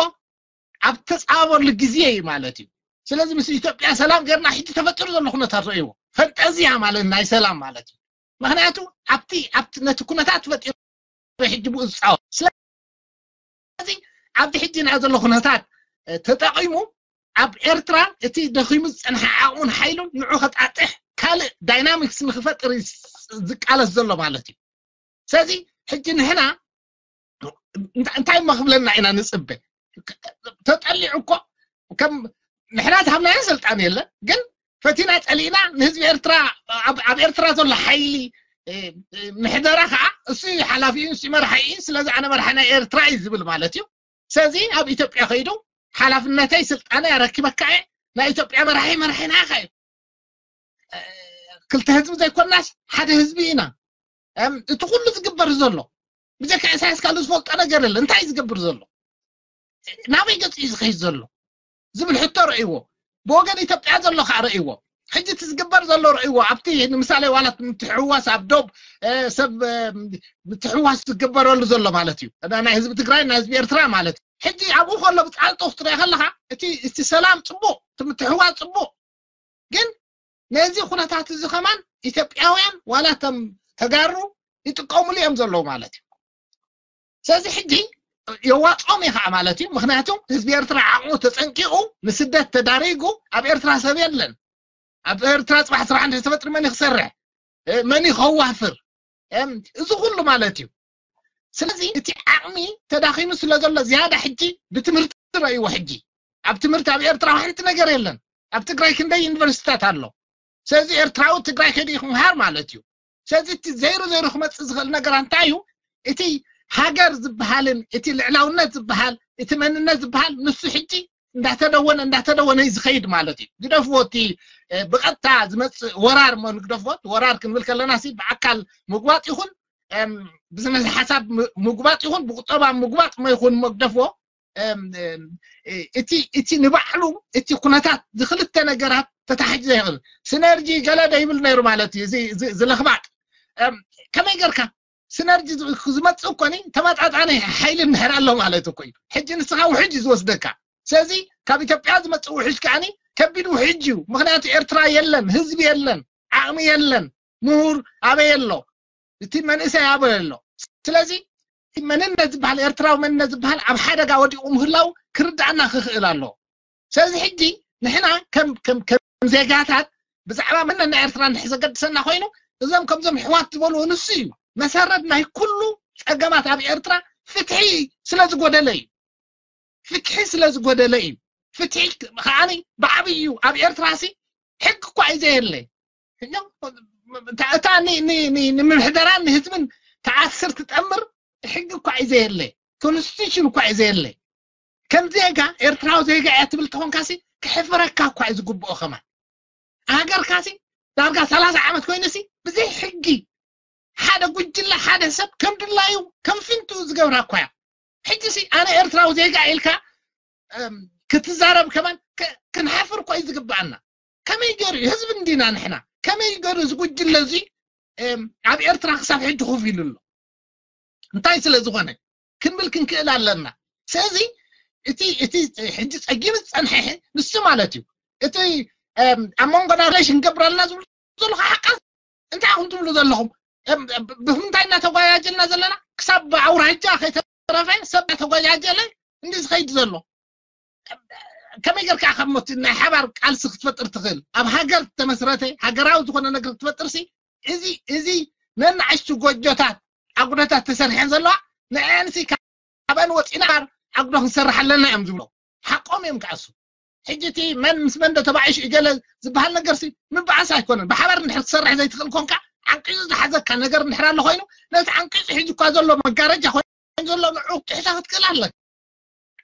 ኣብ ተፃበበሉ ግዜ እዩ ማለት እዩ። ስለዚ ምስ ኢትዮጵያ ሰላም ገርና ሕጂ ተፈጢሩ ዘሎ ኩነታት ረእይዎ ፈንጠዝያ ማለት ናይ ሰላም ማለት እዩ። ምክንያቱ ኣብቲ ኣብቲ ነቲ ኩነታት ፈጢሩ ሕጂ ብኡ ዝፃወ ስለዚ ኣብዚ ሕጂ ናይ ዘሎ ኩነታት ተጠቂሙ ኣብ ኤርትራ እቲ ደኺሙ ዝፀንሐ ዓቕሙን ሓይሉን ንዑ ከጣጥሕ ካልእ ዳይናሚክስ ንክፈጥር ዝቃለስ ዘሎ ማለት እዩ። ስለዚ ሕጂ ንሕና እንታይ እሞ ክብለና ኢና ንፅበ? ተጠሊዑ እኮ ከም ንሕና ዝሃብናዮ ስልጣን የለ ግን ፈቲና ፀሊእና ንህዝቢ ኤርትራ ኣብ ኤርትራ ዘሎ ሓይሊ ምሕደራ ከዓ እሱ ሓላፊ እዩ፣ እሱ መራሒ እዩ፣ ስለዚ ኣነ መራሒ ናይ ኤርትራ እዩ ዝብል ማለት እዩ። ስለዚ ኣብ ኢትዮጵያ ከይዱ ሓላፍነተይ ስልጣነይ ኣረኪበካ እየ፣ ናይ ኢትዮጵያ መራሒ መራሒና ኢኻ እዩ። ክልተ ህዝቢ ዘይኮናስ ሓደ ህዝቢ ኢና። እቲ ኩሉ ዝግበር ዘሎ ብጀካ ኢሳያስ ካልእ ዝፈልጦ ነገር የለ። እንታይ ዝገብር ዘሎ ናበይ ገፅ እዩ ዝኸይድ ዘሎ ዝብል ሕቶ ረእይዎ። ብወገን ኢትዮጵያ ዘሎ ከዓ ረእይዎ። ሕጂ እቲ ዝግበር ዘሎ ረእይዎ። ኣብቲ ንምሳሌ ዋላት ምትሕዋስ ኣብ ዶብ ሰብ ምትሕዋስ ዝግበረሉ ዘሎ ማለት እዩ። ናይ ህዝቢ ትግራይ ናይ ህዝቢ ኤርትራ ማለት እዩ። ሕጂ ኣብኡ ከሎ ብፃልጦ ክትሪኦ ከለካ እቲ እቲ ሰላም ፅቡቅ፣ እቲ ምትሕዋስ ፅቡቅ፣ ግን ነዚ ኩነታት እዚ ከማን ኢትዮጵያውያን ዋላ ከም ተጋሩ ይጥቀሙሉ እዮም ዘለዉ ማለት እዩ። ስለዚ ሕጂ የዋፅኦም እዩ ከዓ ማለት እዩ። ምክንያቱ ህዝቢ ኤርትራ ዓቕሙ ተፀንቂቑ ንስደት ተዳሪጉ ኣብ ኤርትራ ሰብ የለን። ኣብ ኤርትራ ፅባሕ ስራሕ እንድሕር ተፈጥሪ መን እዩ ክሰርሕ? መን እዩ ከዋፍር? እዚ ኩሉ ማለት እዩ። ስለዚ እቲ ዓቕሚ ተዳኺሙ ስለ ዘሎ ዝያዳ ሕጂ ብትምህርቲ ረእይዎ። ሕጂ ኣብ ትምህርቲ ኣብ ኤርትራ ሓንቲ ነገር የለን። ኣብ ትግራይ ክንደይ ዩኒቨርሲቲታት ኣሎ። ስለዚ ኤርትራዊ ትግራይ ከይዱ ክምሃር ማለት እዩ። ስለዚ እቲ ዘይሩ ዘይሩ ክመፅእ ዝኽእል ነገር እንታይ እዩ? እቲ ሃገር ዝበሃልን እቲ ልዕላውነት ዝበሃል እቲ መንነት ዝበሃል ንሱ ሕጂ እንዳተደወነ እንዳተደወነ እዩ ዝኸይድ ማለት እዩ። ግደፍዎ እቲ ብቐጥታ ዝመፅእ ወራር እሞ ንግደፍዎ። ወራር ክንብል ከለና ሲ ብኣካል ምግባጥ ይኹን ብዝነዚ ሓሳብ ምግባጥ ይኹን ብቁጠባ ምግባጥ እሞ ይኹን እሞ ግደፍዎ። እቲ እቲ ንባዕሉ እቲ ኩነታት ዝክልተ ነገራት ተታሓጅ ዘይኽእል ስነርጂ ገለ ደይብል ነይሩ ማለት እዩ። እዚ ዝለኽባጥ ከመይ ገርካ ስነርጂ ዝመፅእ እኮኒ ተመጣጣኒ ሓይሊ እንድሕር ኣሎ ማለት እኮ እዩ። ሕጂ ንስኻ ውሕጅ እዩ ዝወስደካ። ስለዚ ካብ ኢትዮጵያ ዝመፅእ ውሕጅ ከዓኒ ከቢድ ውሕጅ እዩ። ምክንያቱ ኤርትራ የለን፣ ህዝቢ የለን፣ ዓቕሚ የለን፣ ምሁር ኣበይ ኣሎ? እቲ መንእሰይ ኣበይ ኣሎ? ስለዚ መንነት ዝበሃል ኤርትራዊ መንነት ዝበሃል ኣብ ሓደጋ ወዲቑ ምህላው ክርዳእና ክኽእል ኣለዎ። ስለዚ ሕጂ ንሕና ከም ከም ከም ዜጋታት ብዛዕባ መንነት ኤርትራ እንድሕር ዘገድሰና ኮይኑ እዞም ከምዞም ኣሕዋት ዝበልዎ ንሱ እዩ መሰረት ናይ ኩሉ ጸገማት ኣብ ኤርትራ። ፍትሒ ስለ ዝጎደለ እዩ። ፍትሒ ስለ ዝጎደለ እዩ። ፍትሒ ከዓኒ ብዓብዩ ኣብ ኤርትራ ሲ ሕጊ እኳ እዩ ዘየለ። እታ ንምምሕደራን ንህዝብን ተኣስር ትጠምር ሕጊ እኳ እዩ ዘየለ። ኮንስቲቱሽን እኳ እዩ ዘየለ። ከም ዜጋ ኤርትራዊ ዜጋ እያ ትብል ተኾንካሲ ክሕፍረካ እኳ እዩ ዝግብኦ። ከማን ሃገርካሲ ዳርጋ ሰላሳ ዓመት ኮይኑሲ ብዘይ ሕጊ ሓደ ጉጅለ ሓደ ሰብ ከም ድላዩ ከም ፍንቱ ዝገብራ እኳ እያ። ሕጂ ሲ ኣነ ኤርትራዊ ዜጋ ኢልካ ክትዛረብ ከማን ክንሓፍር እኳ እዩ ዝግብኣና። ከመይ ገይሩ ህዝቢ እንዲና ንሕና ከመይ ገይሩ እዚ ጉጅለ እዚ ኣብ ኤርትራ ክሳብ ሕጂ ኮፍ ኢሉ ኣሎ? እንታይ ስለ ዝኾነ ክንብል ክንክእል ኣለና። ስለዚ እቲ እቲ ሕጂ ጸጊም ዝጸንሐ ንሱ ማለት እዩ። እቲ ኣብ መንጎና ሬሽ እንገብረልና ዝብሉ ዘለኹ ሓቃ እንታይ ኢኹም ትብሉ ዘለኹም? ብምንታይ እናተጓያጀልና ዘለና ክሳብ ኣውራጃ ከይተረፈ ሰብ እናተጓያጀለ እንዲ ዝኸይድ ዘሎ ከመይ ገርካ ካብ ሞት ናይ ሓባር ቃልሲ ክትፈጥር ትኽእል? ኣብ ሃገር ተመስረተ ሃገራዊ ዝኾነ ነገር ክትፈጥር ሲ እዚ እዚ ነናእሽቱ ጎጆታት ኣጉዶታት ተሰሪሐን ዘለዋ ንዐን ሲ ካብአን ወፂና ኣጉዶ ክንሰርሕ ኣለና እዮም ዝብሎ። ሓቆም እዮም ከዓሱ። ሕጂ እቲ መን ምስ መን ዶ ተባዒሽ እገለ ዝበሃል ነገር ሲ ምበኣስ ኣይኮነን። ብሓባር እንድሕር ክትሰርሕ ዘይትኽእል ኮንካ ዓንቂፁ ዝሓዘካ ነገር እንድሕር ኣሎ ኮይኑ ነቲ ዓንቂፁ ሕጂ እኳ ዘሎ መጋረጃ ኮይኑ ዘሎ ንዑ ክትሕታ ክትክእል ኣለካ።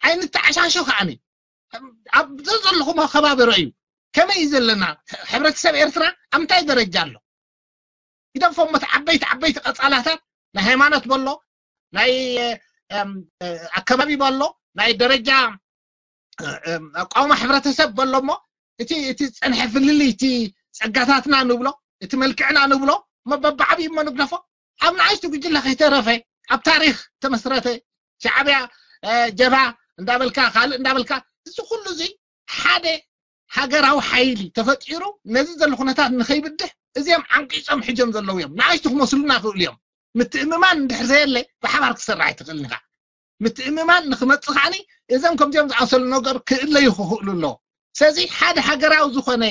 ኣይንተዓሻሾ ከዓኒ ኣብ ዘለኹም ከባቢ ረእዩ ከመይ እዩ ዘለና ሕብረተሰብ ኤርትራ ኣብ ምንታይ ደረጃ ኣሎ? ግደፎ እሞ እቲ ዓበይቲ ዓበይቲ ቀፃላታት ናይ ሃይማኖት በሎ ናይ ኣከባቢ በሎ ናይ ደረጃ ኣቋውማ ሕብረተሰብ በሎ እሞ እቲ እቲ ዝፀንሐ ፍልልይ እቲ ፀጋታትና ንብሎ እቲ መልክዕና ንብሎ እሞ በብዓብዩ እሞ ንግደፎ። ኣብ ንኣሽቱ ጉጅለ ከይተረፈ ኣብ ታሪክ ተመስረተ ሻዕብያ ጀብሃ እንዳበልካ ካልእ እንዳበልካ እዚ ኩሉ እዚ ሓደ ሃገራዊ ሓይሊ ተፈጢሩ ነዚ ዘሎ ኩነታት ንኸይብድሕ እዚኦም ዓንቂፆም ሕጆም ዘለዉ እዮም። ንኣሽቱ ክመስሉና ይኽእሉ እዮም። ምትእምማን እንድሕር ዘየለ ብሓባር ክሰራሕ ኣይትኽእልን ኢኻ። ምትእምማን ንክመፅእ ከዓኒ እዞም ከምዚኦም ዝኣመሰሉ ነገር ክእለዩ ክኽእሉ ኣለዎ። ስለዚ ሓደ ሃገራዊ ዝኾነ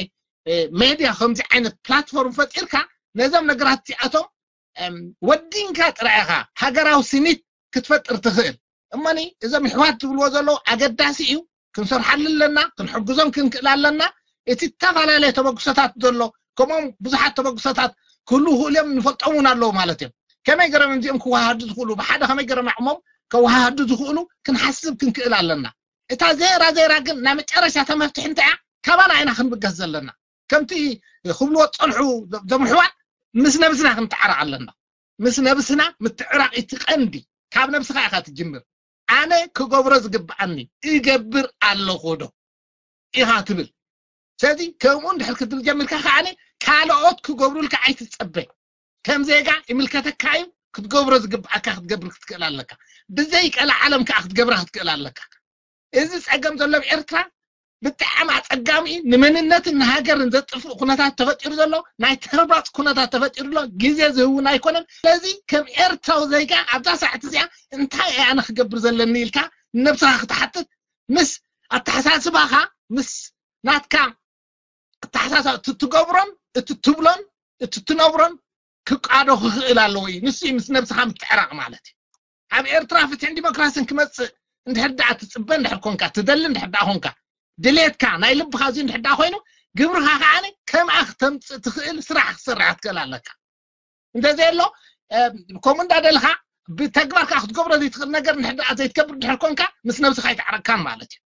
ሜድያ ከምዚ ዓይነት ፕላትፎርም ፈጢርካ ነዞም ነገራት እዚኣቶም ወዲንካ ጥራይ ኢኻ ሃገራዊ ስኒት ክትፈጥር ትኽእል። እሞኒ እዞም ኣሕዋት ዝብልዎ ዘለዉ ኣገዳሲ እዩ። ክንሰርሓሉ ኣለና፣ ክንሕግዞም ክንክእል ኣለና። እቲ ዝተፈላለየ ተበግሶታት ዘሎ ከምኦም ብዙሓት ተበግሶታት ክህሉ ይኽእሉ እዮም፣ ንፈልጦም እውን ኣለዉ ማለት እዮም። ከመይ ገይሮም እዚኦም ክወሃሃዱ ዝኽእሉ፣ ብሓደ ከመይ ገይሮም ኣዕሞም ከወሃሃዱ ዝኽእሉ ክንሓስብ ክንክእል ኣለና። እታ ዘይራ ዘይራ ግን ናይ መጨረሻታ መፍትሒ እንታይ እያ? ካባና ኢና ክንብገስ ዘለና። ከምቲ ክብልዎ ዝጸንሑ ዘምሕዋን ምስ ነብስና ክንተዓረቕ ኣለና። ምስ ነብስና ምትዕራቕ እቲ ቀንዲ። ካብ ነብስኻ ኢኻ ትጅምር። ኣነ ክገብሮ ዝግብኣኒ እገብር ኣለኹ ዶ ኢኻ ትብል። ስለዚ ከምኡ እንድሕር ክትብል ጀሚርካ ከዓኒ ካልኦት ክገብሩልካ ኣይትጸበ። ከም ዜጋ ይምልከተካ እዩ። ክትገብሮ ዝግብኣካ ክትገብር ክትክእል ኣለካ። ብዘይ ቀልዓለም ከዓ ክትገብራ ክትክእል ኣለካ። እዚ ጸገም ዘሎ ኣብ ኤርትራ ብጣዕሚ ኣጸጋሚ እዩ። ንመንነትን ንሃገርን ዘጥፍእ ኩነታት ተፈጢሩ ዘሎ፣ ናይ ተርባጽ ኩነታት ተፈጢሩ ኣሎ። ግዜ ዝህውን ኣይኮነን። ስለዚ ከም ኤርትራዊ ዜጋ ኣብዛ ሰዓት እዚኣ እንታይ እየ ኣነ ክገብር ዘለኒ ኢልካ ንነብስኻ ክትሓትት፣ ምስ ኣተሓሳስባኻ፣ ምስ ናትካ ኣተሓሳስባ፣ እቲ ትገብሮን እቲ ትብሎን እቲ ትነብሮን ክቃዶ ክኽእል ኣለዎ እዩ። ንሱ እዩ ምስ ነብስኻ ምትዕራቕ ማለት እዩ። ኣብ ኤርትራ ፍትሕን ዲሞክራሲን ክመጽእ እንድሕር ደኣ ትጽበ እንድሕር ኮንካ፣ ትደሊ እንድሕር ደኣ ኮንካ፣ ድሌትካ ናይ ልብኻ እዚ እንድሕር ደኣ ኮይኑ፣ ግብርኻ ከዓኒ ከምኣ ክተምጽእ ትኽእል ስራሕ ክትሰርሕ ክትክእል ኣለካ። እንተዘየሎ፣ እ፣ ከምኡ እንዳደልኻ ብተግባር ከዓ ክትገብሮ ዘይትኽእል ነገር እንድሕር ደኣ ዘይትገብር እንድሕር ኮንካ፣ ምስ ነብስኻ ኣይተዕረቅካን ማለት እዩ።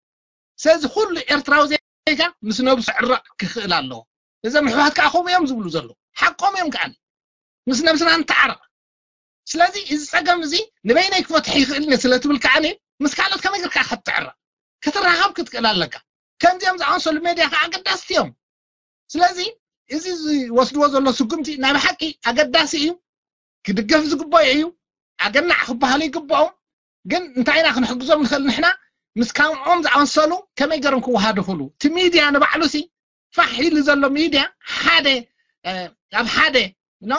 ስለዚ ኩሉ ኤርትራዊ ዜጋ ምስ ነብሱ ዕረቕ ክኽእል ኣለዎ። እዞም ኣሕዋት ከዓ ከምኡ እዮም ዝብሉ ዘለዉ። ሓቆም እዮም ከዓኒ። ምስ ነብስና ንተዓረቕ። ስለዚ እዚ ጸገም እዚ ንበይነይ ክፈትሕ ይኽእል እየ ስለ ትብል ከዓኒ ምስ ካልኦት ከመይ ጌርካ ክትዕረቕ? ክትራኸብ ክትክእል ኣለካ። ከምዚኦም ዝኣመሰሉ ሜድያ ከዓ ኣገዳስቲ እዮም። ስለዚ እዚ ዝወስድዎ ዘሎ ስጉምቲ ናይ ብሓቂ ኣገዳሲ እዩ። ክድገፍ ዝግባኦ እዩ። ኣገናዕ ክበሃሉ ይግባኦም። ግን እንታይ ኢና ክንሕግዞም ንኽእል ንሕና? ምስ ከምኦም ዝኣመሰሉ ከመይ ገይሮም ክወሃዱ ይኽእሉ? እቲ ሚድያ ንባዕሉ ሲ ፋሕ ኢሉ ዘሎ ሚድያ ሓደ፣ እ፣ ኣብ ሓደ፣ ኖ፣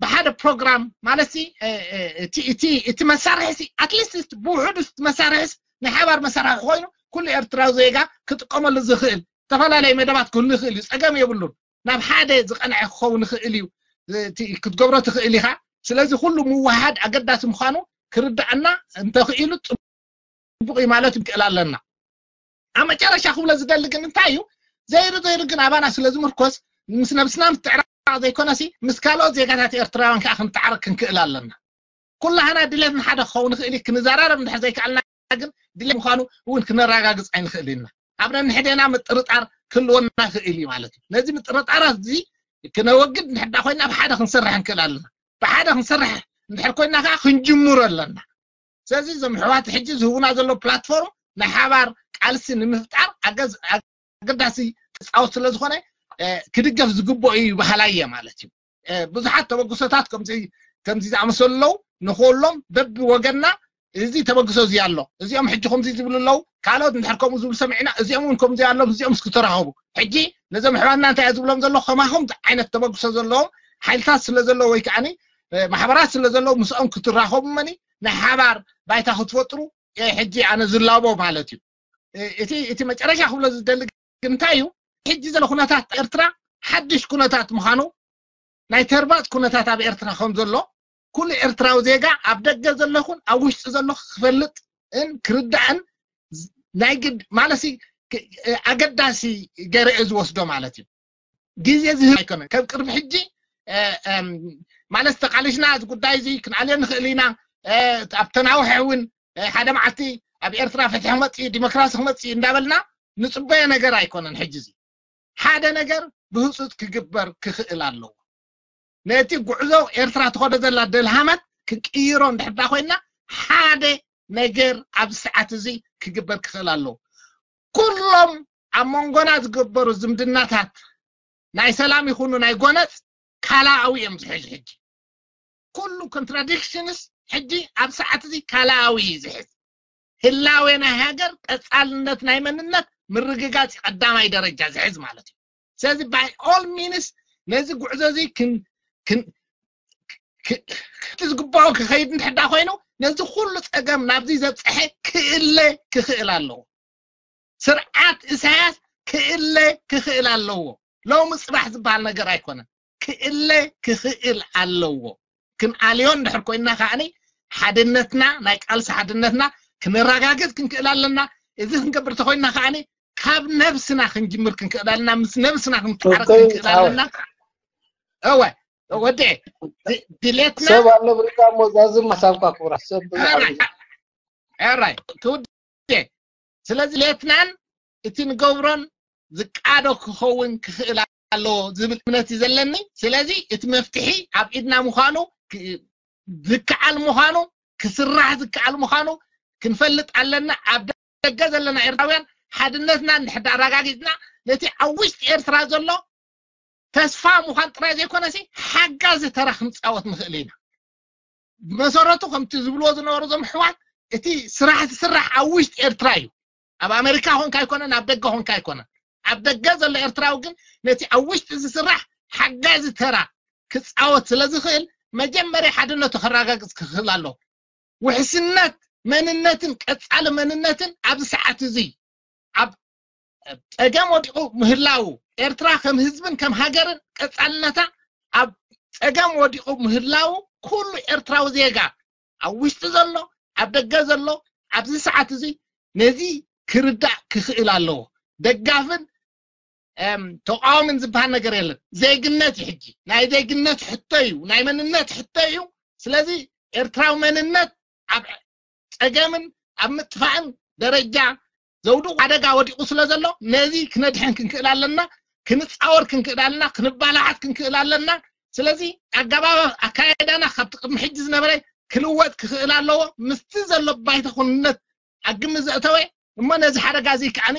ብሓደ ፕሮግራም ማለት ሲ፣ እ፣ እ፣ እቲ፣ እቲ፣ እቲ መሳርሒ ሲ ኣትሊስት ብውሑዱ እቲ መሳርሒስ ናይ ሓባር መሳርሒ ኮይኑ ኩሉ ኤርትራዊ ዜጋ ክጥቀመሉ ዝኽእል ዝተፈላለየ መደባት ክህሉ ይኽእል እዩ። ጸገም የብሉን። ናብ ሓደ ዝቐንዐ ክኸውን ይኽእል እዩ። እቲ ክትገብሮ ትኽእል ኢኻ። ስለዚ ኩሉ ምውሃድ ኣገዳሲ ምዃኑ ክርዳእና እንተኽኢሉ ጽቡቕ እዩ ማለት ክንክእል ኣለና። ኣብ መጨረሻ ክብሎ ዝደሊ ግን እንታይ እዩ? ዘይሩ ዘይሩ ግን ኣባና ስለ ዝምርኮስ ምስ ነብስና ምትዕራቕ ዘይኮነሲ ምስ ካልኦት ዜጋታት ኤርትራውያን ከዓ ክንተዓረቕ ክንክእል ኣለና። ኩላህና ድሌትና ሓደ ክኸውን ይኽእል እዩ። ክንዘራረብ እንድሕር ዘይከኣልና ግን ድሌት ምዃኑ እውን ክነረጋግጽ ኣይንኽእል ኢና። ኣብ ነንሕዴና ምጥርጣር ክህልወና ይኽእል እዩ ማለት እዩ። ነዚ ምጥርጣራት እዚ ክነወግድ እንድሕር ኮይና ኣብ ሓደ ክንሰርሕ ንክእል ኣለና። ብሓደ ክንሰርሕ እንድሕር ኮይና ከዓ ክንጅምሮ ኣለና። ስለዚ እዞም ኣሕዋት ሕጂ ዝህቡና ዘሎ ፕላትፎርም ናይ ሓባር ቃልሲ ንምፍጣር ኣገዝ-፣ ኣገዳሲ ተጻወት ስለ ዝኾነ፣ እ፣ ክድገፍ ዝግብኦ እዩ በሃላይ እየ ማለት እዩ። እ፣ ብዙሓት ተበግሶታት ከምዚ፣ ከምዚ ዝኣመሰሉ ኣለዉ። ንኽሎም በብወገንና እዚ ተበግሶ እዚ ኣሎ። እዚኦም ሕጂ ከምዚ ዝብሉ ኣለዉ። ካልኦት እንድሕር ከምኡ ዝብሉ ሰሚዕና፣ እዚኦም እውን ከምዚ ኣለዉ፣ እዚኦም እስኪ ተራኸቡ። ሕጂ ነዞም ኣሕዋትና እንታይ እየ ዝብሎም ዘለኹ? ከማኹም ዓይነት ተበግሶ ዘለዎም ሓይልታት ስለ ዘለዉ ወይ ከዓኒ፣ እ፣ ማሕበራት ስለ ዘለዉ ምስኦም ክትራኸቡ እመኒ ናይ ሓባር ባይታ ክትፈጥሩ እየ ሕጂ ኣነ ዝላቦ ማለት እዩ። እ፣ እቲ፣ እቲ መጨረሻ ክብሎ ዝደሊ ግን እንታይ እዩ? ሕጂ ዘሎ ኩነታት ኤርትራ ሓድሽ ኩነታት ምዃኑ፣ ናይ ተርባጽ ኩነታት ኣብ ኤርትራ ከም ዘሎ ኩሉ ኤርትራዊ ዜጋ ኣብ ደገ ዘሎ ይኹን ኣብ ውሽጢ ዘሎ ክፈልጥን ክርዳእን ናይ ግድ ማለት ሲ፣ ክ-፣ ኣገዳሲ ገይረ እየ ዝወስዶ ማለት እዩ። ግዜ ዝህብ ኣይኮነን። ከም ቅድሚ ሕጂ፣ እ፣ እም፣ ማለት ተቃሊስና እዚ ጉዳይ እዚ ክንኣልዮ ንኽእል ኢና፣ እ፣ ኣብ ተናውሐ እውን፣ እ፣ ሓደ መዓልቲ ኣብ ኤርትራ ፍትሒ ክመጽእ እዩ፣ ዲሞክራሲ ክመጽእ እዩ እንዳበልና ንጽበዮ ነገር ኣይኮነን። ሕጂ እዚ ሓደ ነገር ብህጹጽ ክግበር ክኽእል ኣለዎ። ነቲ ጉዕዞ ኤርትራ ትኸዶ ዘላ ደልሃመት ክንቅይሮ እንድሕር ኮይና ሓደ ነገር ኣብዚ ሰዓት እዚ ክግበር ክኽእል ኣለዎ። ኩሎም ኣብ መንጎና ዝግበሩ ዝምድናታት ናይ ሰላም ይኹኑ ናይ ጎነጽ ካላኣዊ እዮም ዝሕዙ። ሕጂ ኩሉ ኮንትራዲክሽንስ ሕጂ ኣብ ሰዓት እዚ ካላኣዊ እዩ ዝሕዝ። ህላዌ ናይ ሃገር ቀጻልነት ናይ መንነት ምርግጋጽ እዩ ቀዳማይ ደረጃ ዝሕዝ ማለት እዩ። ስለዚ by all means ነዚ ጉዕዞ እዚ ክን-፣ ክን-፣ ክ-፣ ክቲ ዝግባኦ ክኸይድ እንድሕዳ ኮይኑ ነዚ ኩሉ ጸገም ናብዚ ዘብጽሐ ክእለ ክኽእል ኣለዎ። ስርዓት ኢሳያስ ክእለ ክኽእል ኣለዎ። ሎሚ ጽባሕ ዝበሃል ነገር ኣይኮነን። ክእለ ክኽእል ኣለዎ። ክንኣልዮ እንድሕር ኮይና ከዓኒ ሓድነትና፣ ናይ ቃልሲ ሓድነትና ክነረጋግጽ ክንክእል ኣለና። እዚ ክንገብር ተኮይና ከዓኒ ካብ ነብስና ክንጅምር ክንክእል ኣለና። ምስ ነብስና ክንተዓረቅ እኮ፣ ክንክእል ኣወ። ኣለና። እወ፣ ወደ ድ-፣ ድሌትና ሰብ ኣሎ ብሪካ እሞ ዛዝም መሳብካ ክቡራት ሰብ ብዙሕ ኣራይ፣ ኣሎ። ኣራይ፣ ክውዴ። ስለዚ ድሌትናን እቲ ንገብሮን ዝቃዶ ክኸውን ክኽእል ኣለዎ ዝብል እምነት እዩ ዘለኒ። ስለዚ እቲ መፍትሒ ኣብ ኢድና ምዃኑ፣ ክ- ዝከኣል ምዃኑ፣ ክስራሕ ዝከኣል ምዃኑ ክንፈልጥ ኣለና። ኣብ ደገ ዘለና ኤርትራውያን ሓድነትና እንድሕር ኣረጋጊጽና፣ ነቲ ኣብ ውሽጢ ኤርትራ ዘሎ ተስፋ ምዃን ጥራይ ዘይኮነሲ፣ ሓጋዚ ተራ ክንጻወት ንኽእል ኢና። ብመሰረቱ ከምቲ ዝብልዎ ዝነበሩ እዞም ኣሕዋት፣ እቲ ስራሕ ዝስራሕ ኣብ ውሽጢ ኤርትራ እዩ። ኣብ ኣሜሪካ ኾንካ ኣይኮነን፣ ኣብ ደገ ኾንካ ኣይኮነን። ኣብ ደገ ዘሎ ኤርትራዊ ግን ነቲ ኣብ ውሽጢ ዝስራሕ ሓጋዚ ተራ ክጻወት ስለ ዝኽእል፣ መጀመርያ ሓድነቱ ከረጋግጽ ክኽእል ኣለዎ። ውሕስነት መንነትን ቀጻሊ መንነትን ኣብዚ ሰዓት እዚ ኣብ ጸገም ወዲቑ ምህላዉ፣ ኤርትራ ከም ህዝብን ከም ሃገርን ቀጻልነታ ኣብ ጸገም ወዲቑ ምህላዉ፣ ኩሉ ኤርትራዊ ዜጋ፣ ኣብ ውሽጢ ዘሎ፣ ኣብ ደገ ዘሎ፣ ኣብዚ ሰዓት እዚ ነዚ ክርዳእ ክኽእል ኣለዎ። ደጋፍን፣ እም፣ ተቃዋምን ዝበሃል ነገር የለን። ዜግነት እዩ ሕጂ። ናይ ዜግነት ሕቶ እዩ፣ ናይ መንነት ሕቶ እዩ። ስለዚ ኤርትራዊ መንነት ኣብ ጸገምን ኣብ ምጥፋእን ደረጃ ዘውድቑ ሓደጋ ወዲቑ ስለ ዘሎ፣ ነዚ ክነድሕን ክንክእል ኣለና፣ ክንጻወር ክንክእል ኣለና፣ ክንባላሓት ክንክእል ኣለና። ስለዚ ኣገባብ ኣካየዳና ካብቲ ቅድሚ ሕጂ ዝነበረ ክልወጥ ክኽእል ኣለዎ። ምስቲ ዘሎ ባይታ ኩንነት ኣብ ግምት ዘእተወ እሞ ነዚ ሓደጋ እዚ ከዓኒ፣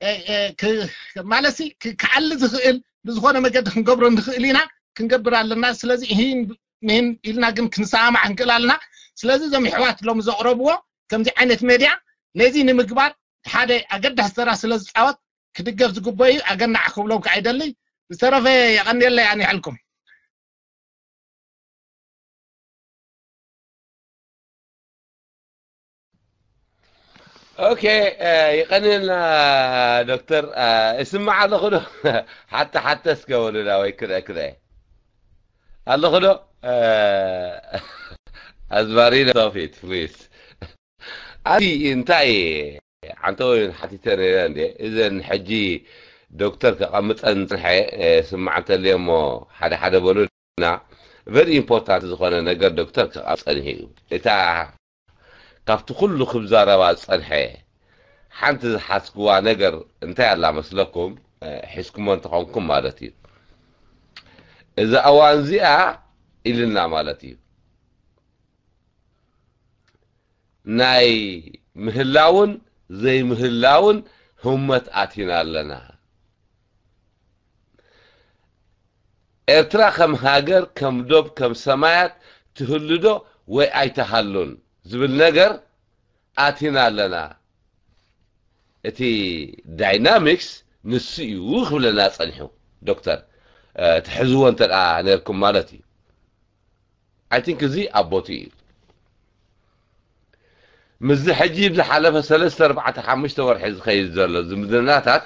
እ፣ እ፣ ክ-፣ ማለትሲ ክ-፣ ክዓሊ ዝኽእል ብዝኾነ መገዲ ክንገብሮ ንኽእል ኢና፣ ክንገብር ኣለና። ስለዚ ይህን ምህን ኢልና ግን ክንሰማማዕ ክንክእል ኣለና። ስለዚ እዞም ኣሕዋት ሎም ዘቕረብዎ ከምዚ ዓይነት ሜድያ ነዚ ንምግባር ሓደ ኣገዳሲ ተራ ስለ ዝጻወት ክድገፍ ዝግበኦ እዩ። ኣገናዕ ክብሎም ከዓ ይደሊ። ዝተረፈ የቐንየለይ ኣነ ይሕልኩም። ኦኬ፣ እ፣ ይቐንየልና ዶክተር። እ፣ እስማዕ ኣለኹ ዶ? ሓታ ሓታ እስከ በሉና ወይ ክርአ ክርአ ኣለኹ ዶ? እ፣ ኣዝማሪኖ፣ stop it please። ኣዚ እንታይ ዓንተወይን ሓቲተ ነይረ እንዴ? እዘን ሕጂ ዶክተር ከቐምጠን ጽንሐ፣ እ፣ ስማዕ እንተልየ እሞ ሓደ ሓደ በሉና። ቨሪ ኢምፖርታንት ዝኾነ ነገር ዶክተር ከቐምጥ ጸኒሑ እዩ። እታ ካብቲ ኩሉ ክዛረባ ዝጸንሐ ሓንቲ ዝሓዝክዋ ነገር እንታይ ኣላ መስለኩም? እ፣ ሒዝኩሞ እንተኾንኩም ማለት እዩ። እዛ እዋን እዚኣ ኢልና ማለት እዩ። ናይ ምህላውን ዘይምህላውን ህሞት ኣቲና ኣለና። ኤርትራ ከም ሃገር፣ ከም ዶብ፣ ከም ሰማያት ትህሉ ዶ ወይ ኣይትሃሉን ዝብል ነገር ኣቲና ኣለና። እቲ ዳይናሚክስ ንሱ እዩ ክብለና ጸኒሑ ዶክተር። እ፣ ትሕዝዎ እንተ ደኣ ነርኩም ማለት እዩ። I think እዚ ኣብ ቦትኡ እዩ። ምስዚ ሕጂ ዝሓለፈ ሰለስተ፣ ኣርባዕተ፣ ሓሙሽተ ወርሒ ዝኸይድ ዘሎ ዝምድናታት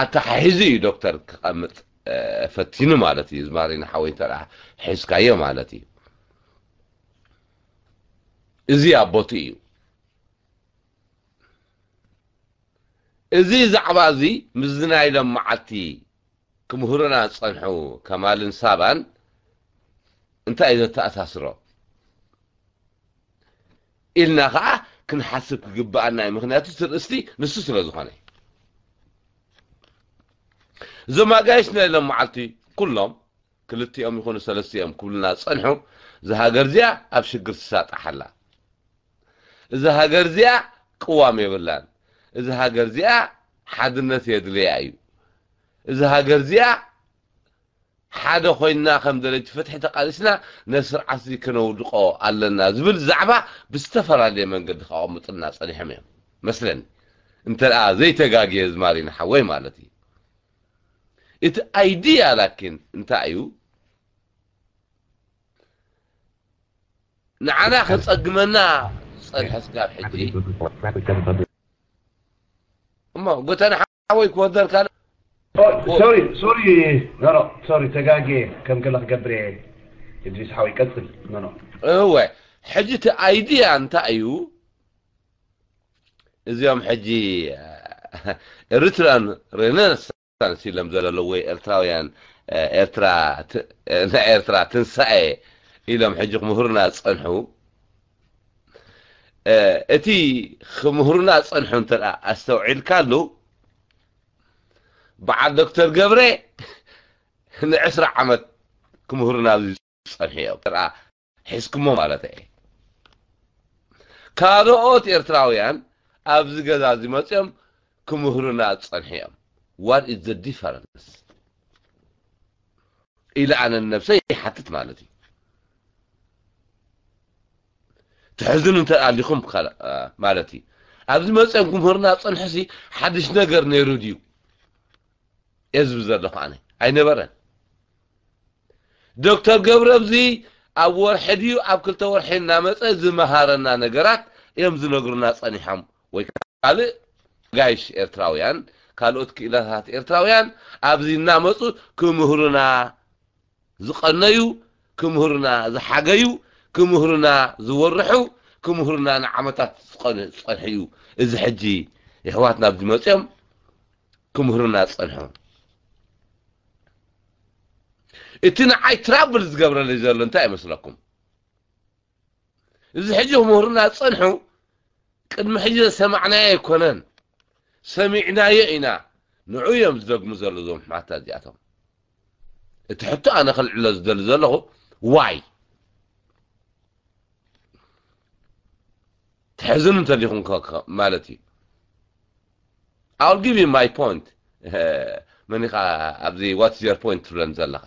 ኣተሓሒዙ እዩ ዶክተር ክቐምጥ፣ እ፣ ፈቲኑ ማለት እዩ። ዝማሪና ሓወይ እንተ ደኣ ሒዝካዮ ማለት እዩ። እዚ ኣብ ቦትኡ እዩ። እዚ ዛዕባ እዚ ምስዚ ናይ ሎም መዓልቲ ክምህሩና ዝጸንሑ ከማልን ሳባን እንታይ እዩ ዘተኣሳስሮ ኢልና ኸዓ ክንሓስብ ክግብኣና እዩ። ምኽንያቱ እቲ ርእስቲ ንሱ ስለ ዝኾነ። እዞም ኣጋይሽ ናይ ሎም መዓልቲ ኩሎም ክልቲኦም ይኹኑ ሰለስቲኦም ክብሉና ዝጸንሑ፣ እዛ ሃገር እዚኣ ኣብ ሽግር ትሳጣሕ ኣላ። እዛ ሃገር እዚኣ ቅዋም የብላን። እዛ ሃገር እዚኣ ሓድነት የድልያ እዩ። እዛ ሃገር እዚኣ ሓደ ኮይንና ከም ደለይቲ ፍትሒ ተቃሊስና ነዚ ስርዓት እዚ ከነውድቆ ኣለና ዝብል ዛዕባ ብዝተፈላለየ መንገዲ ከቐምጡልና ጸኒሖም እዮም መስለኒ። እንተ ደኣ ዘይተጋግየ ዝማሪና ሓወይ ማለት እዩ። እቲ ኣይድያ ላኪን እንታይ እዩ? ንዓና ከጸግመና ዝጸንሐ ስጋብ ሕጂ እሞ ጎተና ሓወይ ክወደልካ። ሶሪ ሶሪ ኖኖ ሶሪ ተጋጌ ከም ገለ ክገብር እየ። እድሪስ ሓወይ ቀጽል። ኖኖ እወ ሕጂ እቲ ኣይድያ እንታይ እዩ? እዚኦም ሕጂ ኤሪትራን ሬነሳንስ ኢሎም ዘለዉ ወይ ኤርትራውያን ኤርትራ ናይ ኤርትራ ትንሳኤ ኢሎም ሕጂ ክምህሩና ዝጸንሑ እቲ ክምህሩና ዝጸንሑ እንተ ኣስተውዒልካሉ በዓል ዶክተር ገብረ ንዕስራ ዓመት ክምህሩና ኣብዚ ዝጸንሑ እዮም። ርኣ ሒዝኩሞ ማለት እየ። ካልኦት ኤርትራውያን ኣብዚ ገዛ እዚ መጽዮም ክምህሩና ዝጸንሑ እዮም። What is the difference? ኢለ ኣነ ንነብሰይ ይሓትት ማለት እዩ። ትሕዝኑ እንተ ኣሊኹም ካል-፣ አ፣ ማለት እዩ። ኣብዚ መጽኦም ክምህርና ጸንሑሲ ሓድሽ ነገር ነይሩ ድዩ? እየ ዝብል ዘለኹ ኣነ። ኣይነበረን። ዶክተር ገብረብዚ ኣብ ወርሒ ድዩ ኣብ ክልተ ወርሒ እናመጸ ዝመሃረና ነገራት እዮም ዝነግሩና ጸኒሖም። ወይ ካልእ ጋይሽ ኤርትራውያን፣ ካልኦት ክኢላታት ኤርትራውያን ኣብዚ እናመጹ ክምህሩና ዝቐነዩ፣ ክምህሩና ዝሓገዩ፣ ክምህሩና ዝወርሑ፣ ክምህሩና ንዓመታት ዝቐነ-፣ ዝጸንሑ እዩ። እዚ ሕጂ የሕዋትና ኣብዚ መጽኦም ክምህሩና ዝጸንሑ። እቲ ንዓይ ትራብል ዝገብረለይ ዘሎ እንታይ ይመስለኩም? እዚ ሕጂ ክምህሩና ዝጸንሑ ቅድሚ ሕጂ ዝሰማዕናዮ ኣይኮነን፣ ሰሚዕናዮ ኢና። ንዑ እዮም ዝደግሙ ዘለዉ እዞም ኣሕዋትና እዚኣቶም። እቲ ሕቶ ኣነ ከልዕሎ ዝደሊ ዘለኹ ዋይ? ትሕዝኑ እንተሊኹም ከ-፣ ከ-፣ ማለት እዩ። I'll give you my point. መን ኢኻ ኣብዚ what's your point ትብለን ዘለኻ?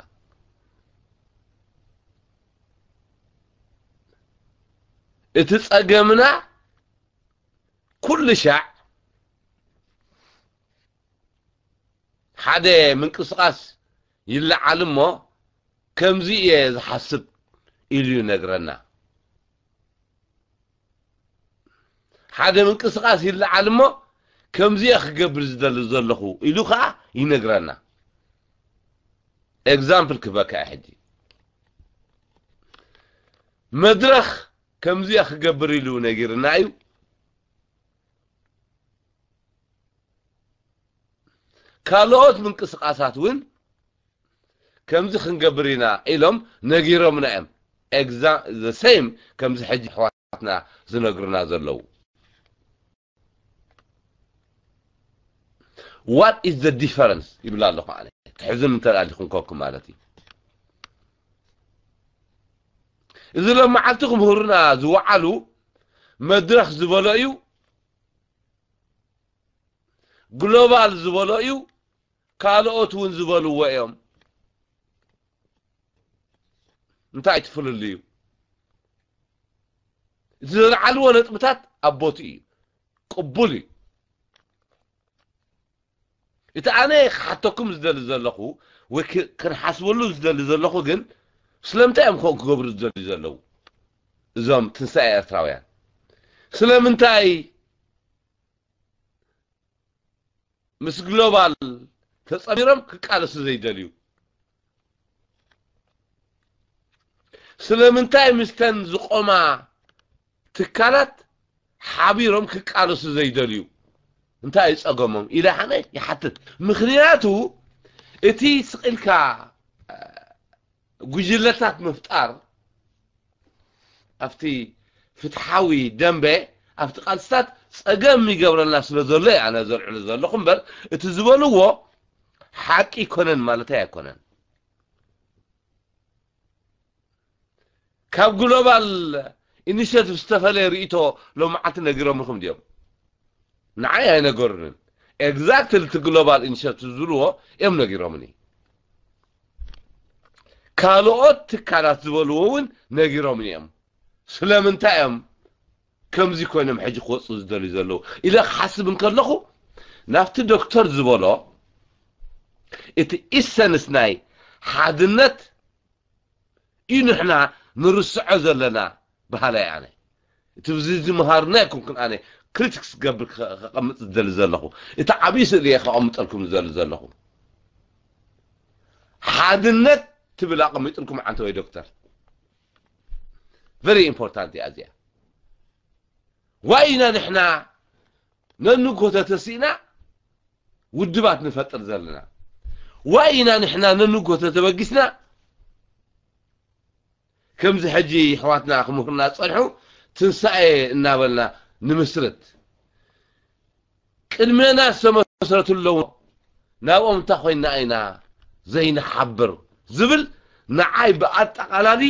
እቲ ጸገምና ኩሉ ሻዕ ሓደ ምንቅስቓስ ይለዓል እሞ ከምዚ እየ ዝሓስብ ኢሉ ይነግረና። ሓደ ምንቅስቓስ ይለዓል እሞ ከምዚ እየ ክገብር ዝደሊ ዘለኹ ኢሉ ኸዓ ይነግረና። ኤግዛምፕል ክበካ እየ ሕጂ። መድረኽ ከምዚ እየ ክገብር ኢሉ ነጊርና እዩ። ካልኦት ምንቅስቓሳት እውን ከምዚ ክንገብር ኢና ኢሎም ነጊሮምና እዮም። ኤግዛ-፣ the same ከምዚ ሕጂ ኣሕዋትና ዝነግሩና ዘለዉ። What is the difference ይብል ኣለኹ ኣነ። ትሕዝኑ እንተ ኣሊኹም ኮኩ ማለት እዩ። እዚ ሎም መዓልቲ ክምህሩና ዝወዓሉ መድረኽ ዝበሎ እዩ፣ ግሎባል ዝበሎ እዩ፣ ካልኦት እውን ዝበልዎ እዮም። እንታይ እቲ ፍልልዩ? እቲ ዘልዓልዎ ነጥብታት ኣብ ቦትኡ እዩ፣ ቅቡል እዩ። እቲ ኣነ ክሓተኩም ዝደሊ ዘለኹ ወይ ክ-፣ ክንሓስበሉ ዝደሊ ዘለኹ ግን ስለምንታይ እዮም ከምኡ ክገብሩ ዝደልዩ ዘለዉ? እዞም ትንሳኤ ኤርትራውያን ስለምንታይ ምስ ግሎባል ተጸሚሮም ክቃለሱ ዘይደልዩ? ስለምንታይ ምስተን ዝቆማ ትካላት ሓቢሮም ክቃለሱ ዘይደልዩ? እንታይ እዩ ጸገሞም ኢለ ኣነ ይሓትት። ምኽንያቱ እቲ ስቕ ኢልካ ጉጅለታት ምፍጣር ኣብቲ ፍትሓዊ ደንበ፣ ኣብቲ ቃልስታት ጸገም ይገብረልና ስለ ዘሎ እየ ኣነ ዘልዕሎ ዘለኹ እምበር፣ እቲ ዝበልዎ ሓቂ ይኮነን ማለተይ ኣይኮነን። ካብ ግሎባል ኢኒሽቲቭ ዝተፈለየ ርእይቶ ሎማዓንቲ ነጊሮምልኩም ድዮም? ንዓይ ኣይነገሩንን። ኤግዛክትሊ እቲ ግሎባል ኢኒሽቲቭ ዝብልዎ እዮም ነጊሮምኒ። ካልኦት ትካላት ዝበልዎ እውን ነጊሮምኒ እዮም። ስለምንታይ እዮም ከምዚ ኮይኖም ሕጂ ክወፁ ዝደልዩ ዘለዉ ኢለ ክሓስብ እንከለኹ፣ ናብቲ ዶክተር ዝበሎ፣ እቲ ኢሰንስ ናይ ሓድነት እዩ ንሕና ንርስዖ ዘለና በሃላይ ኣነ። እቲ ብዚ ዝምሃርና ኣይኮንኩን ኣነ ክሪቲክስ ክገብር ከ-፣ ከቐምጥ ዝደሊ ዘለኹ። እቲ ዓብዪ ስእሊ እየ ከቐምጠልኩም ዝደሊ ዘለኹ። ሓድነት ትብል ኣቐሚጥልኩም ዓንተወይ ዶክተር። ቨሪ ኢምፖርታንት እያ እዚኣ። ዋይ ኢና ንሕና ነንጎ ተተሲእና ውድባት ንፈጥር ዘለና? ዋይ ኢና ንሕና ነንጎ ተተበጊስና ከምዚ ሕጂ ኣሕዋትና ክምህሩና ዝጸንሑ ትንሳኤ እናበልና ንምስርት? ቅድሜና ዝተመስረቱ ኣለዉ። ናብኦም እንታይ ኮይንና ኢና ዘይንሓብር ዝብል ንዓይ ብኣጠቓላሊ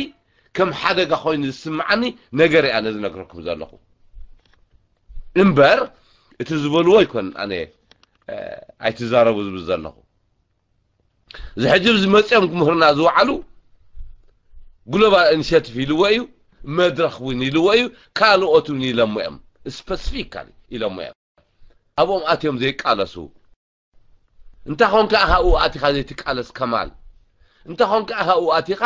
ከም ሓደጋ ኮይኑ ዝስምዓኒ ነገር እያ ነዚ ነግረኩም ዘለኹ። እምበር እቲ ዝበልዎ ኣይኮን ኣነ ኣይትዛረቡ ዝብል ዘለኹ። እዚ ሕጂ ዝመፅኦም ክምህርና ዝወዓሉ ግሎባል ኢኒሽቲቭ ኢልዎ እዩ፣ መድረኽ እውን ኢልዎ እዩ፣ ካልኦት እውን ኢሎሞ እዮም፣ ስፐሲፊካሊ ኢሎሞ እዮም። ኣብኦም ኣትዮም ዘይቃለሱ እንታ ኾንካ ኣብኡ ኣቲኻ ዘይትቃለስ ከማል፣ እንታ ኾንካ ኣብኡ ኣቲኻ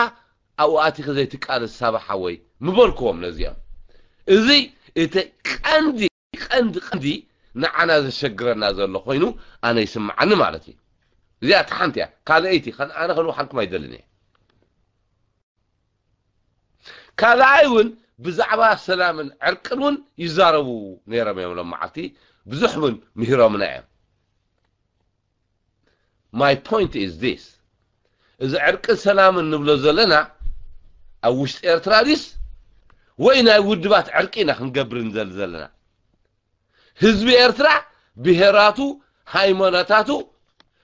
ኣብኡ ኣቲኻ ዘይትቃለስ ሳባ ሓወይ ምበልክዎም ነዚኦም። እዚ እቲ ቀንዲ ቀንዲ ቀንዲ ንዓና ዘሸግረና ዘሎ ኮይኑ ኣነ ይስምዓኒ ማለት እዩ። እዚኣ እቲ ሓንቲ እያ። ካልኣይቲ ከን ኣነ ከንውሓልኩም ኣይደልን እየ። ካልኣይ እውን ብዛዕባ ሰላምን ዕርቅን እውን ይዛረቡ ነይሮም እዮም። ሎም መዓልቲ ብዙሕ እውን ምሂሮምና እዮም። My point is this፣ እዚ ዕርቅን ሰላምን ንብሎ ዘለና ኣብ ውሽጢ ኤርትራ ድስ ወይ ናይ ውድባት ዕርቂ ኢና ክንገብር ንዘል ዘለና? ህዝቢ ኤርትራ ብሄራቱ፣ ሃይማኖታቱ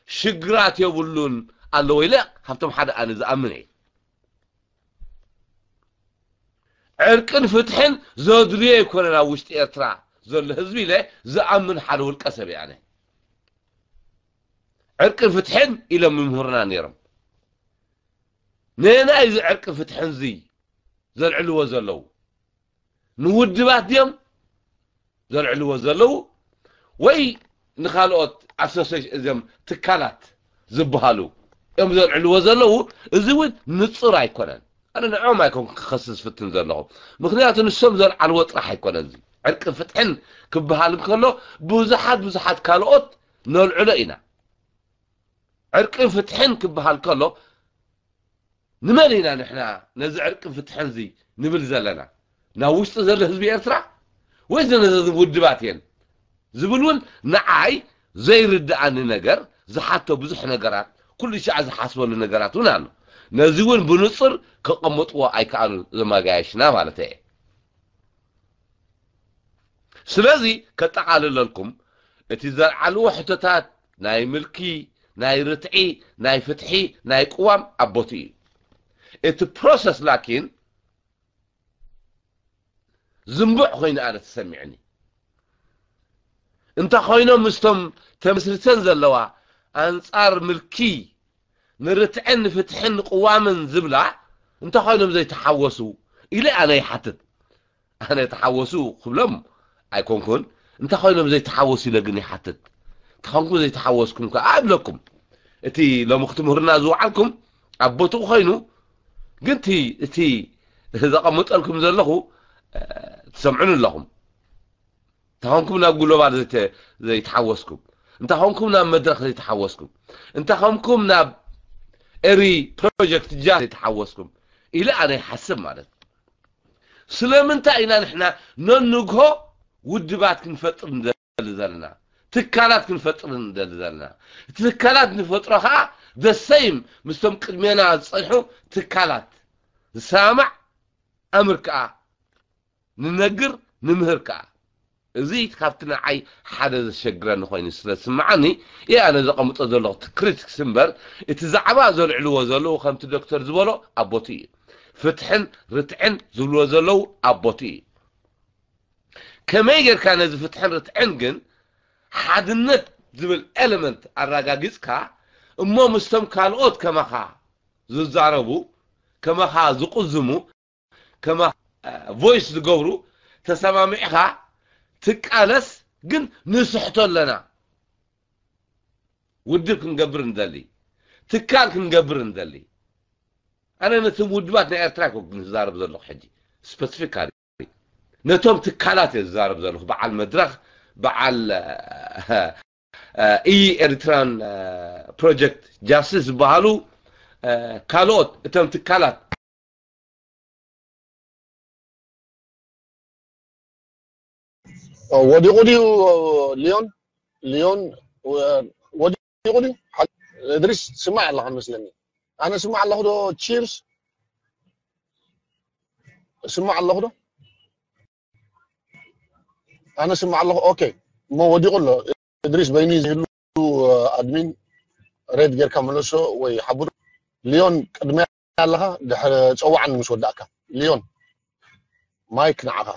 ሽግራት የብሉን ኣለዎ ኢለ ካብቶም ሓደ ኣነ ዝኣምን እየ። ዕርቅን ፍትሕን ዘድልዮ ኣይኮነን ኣብ ውሽጢ ኤርትራ ዘሎ ህዝቢ ኢለ ዝኣምን ሓደ ውልቀ ሰብ እየ ኣነ። ዕርቅን ፍትሕን ኢሎም ይምህሩና ነይሮም። ነየናይ እዚ ዕርቅን ፍትሕን እዚ ዘልዕልዎ ዘለዉ? ንውድባት ድዮም ዘልዕልዎ ዘለዉ ወይ ንኻልኦት ኣሶሴሽን እዞም ትካላት ዝበሃሉ እዮም ዘልዕልዎ ዘለዉ? እዚ እውን ንጹር ኣይኮነን። ኣነ ንዕኦም ኣይኮንኩ ክኸስስ ዝፍትን ዘለኹ። ምኽንያቱ ንሶም ዘልዓልዎ ጥራሕ ኣይኮነን። እዚ ዕርቅን ፍትሕን ክበሃል እንከሎ ብዙሓት ብዙሓት ካልኦት ነልዕሎ ኢና። ዕርቅን ፍትሕን ክበሃል ከሎ ንመን ኢና ንሕና ነዚ ዕርቅን ፍትሕን እዚ ንብል ዘለና? ናብ ውሽጢ ዘሎ ህዝቢ ኤርትራ ወይስ ነዚ ውድባት እየን ዝብል እውን ንዓይ ዘይርድኣኒ ነገር፣ ዝሓቶ ብዙሕ ነገራት፣ ኩሉ ሻዕ ዝሓስበሉ ነገራት እውን ኣሎ። ነዚ እውን ብንጹር ከቐምጥዎ ኣይከኣሉን እዞም ኣጋይሽና ማለት እየ። ስለዚ ከጠቓልለልኩም፣ እቲ ዘልዓልዎ ሕቶታት ናይ ምልኪ፣ ናይ ርትዒ፣ ናይ ፍትሒ፣ ናይ ቅዋም ኣብ ቦትኡ እዩ። እቲ ፕሮሰስ ላኪን ዝንቡዕ ኮይኑ ኣነ ተሰሚዕኒ። እንተ ኮይኖም ምስቶም ተመስርተን ዘለዋ ኣንጻር ምልኪ ንርትዕን ንፍትሕን ንቅዋምን ዝብላ እንተ ኮይኖም ዘይተሓወሱ ኢለ ኣነ ይሓትት። ኣነ ተሓወሱ ክብሎም ኣይኮንኩን፣ እንተ ኮይኖም ዘይተሓወሱ ኢለ ግን ይሓትት። እንተ ኮይንኩም ዘይተሓወስኩም ከኣ እብለኩም። እቲ ሎሚ ክትምህሩና ዝወዓልኩም ኣብ ቦትኡ ኮይኑ፣ ግን እቲ፣ እቲ ዘቐምጠልኩም ዘለኹ፣ እ፣ ትሰምዑኒ ኣለኹም። እንተ ኾንኩም ናብ ግሎባል ዘይተ-፣ ዘይተሓወስኩም፣ እንተ ኾንኩም ናብ መድረኽ ዘይተሓወስኩም፣ እንተ ኾንኩም ናብ ኤሪ ፕሮጀክት ጃ ዘይተሓወስኩም ኢለ ኣነ ይሓስብ ማለት። ስለምንታይ ኢና ንሕና ነንግሆ ውድባት ክንፈጥር ንደሊ ዘለና? ትካላት ክንፈጥር ንደሊ ዘለና? እቲ ትካላት ንፈጥሮ ኸዓ the same ምስቶም ቅድሜና ዝጸንሑ ትካላት ዝሰማማዕ ኣምር ከኣ ንነግር፣ ንምህር ከኣ። እዚ ካብቲ ንዓይ ሓደ ዘሸግረኒ ኮይኑ ስለ ዝስምዓኒ እየ ኣነ ዘቐምጦ ዘለኹ እቲ ክሪቲክስ እምበር፣ እቲ ዛዕባ ዘልዕልዎ ዘለዉ ከምቲ ዶክተር ዝበሎ ኣብ ቦትኡ እዩ። ፍትሕን ርትዕን ዝብልዎ ዘለዉ ኣብ ቦትኡ እዩ። ከመይ ጌርካ ነዚ ፍትሕን ርትዕን ግን ሓድነት ዝብል ኤለመንት ኣረጋጊጽካ እሞ ምስቶም ካልኦት ከማኻ ዝዛረቡ፣ ከማኻ ዝቕዝሙ፣ ከማ ቮይስ ዝገብሩ ተሰማሚዕኻ ትቃለስ፣ ግን ንስሕቶ ኣለና። ውድብ ክንገብር እንደሊ፣ ትካል ክንገብር እንደሊ። ኣነ ነቶም ውድባት ናይ ኤርትራ ኣይኮንኩን ዝዛረብ ዘለኹ ሕጂ ስፐሲፊካሊ። ነቶም ትካላት እየ ዝዛረብ ዘለኹ። በዓል መድረኽ፣ በዓል፣ እ፣ እ፣ ኢ ኤሪትራን፣ እ፣ ፕሮጀክት ጃስቲስ ዝበሃሉ፣ እ፣ ካልኦት እቶም ትካላት። ኦ፣ ወዲቑ ድዩ ሊዮን? ሊዮን፣ ወ-፣ ወዲቑ ድዩ? ሓ-፣ እድሪስ፣ ትስማዕ ኣለኻ መስለኒ። ኣነ ስማዕ ኣለኹ ዶ? ቺርስ፣ ስማዕ ኣለኹ ዶ? ኣነ ስማዕ ኣለኹ። ኦኬ። እሞ ወዲቑ ኣሎ። እድሪስ በይኑ ዝህሉ ኣድሚን ሬድ ጌርካ መለሶ ወይ ሓብሩ። ሊዮን ቅድሚያ ኣለኻ፣ ድሕሪ ጸዋዕን ምስ ወዳእካ። ሊዮን ማይክ ንዓኻ።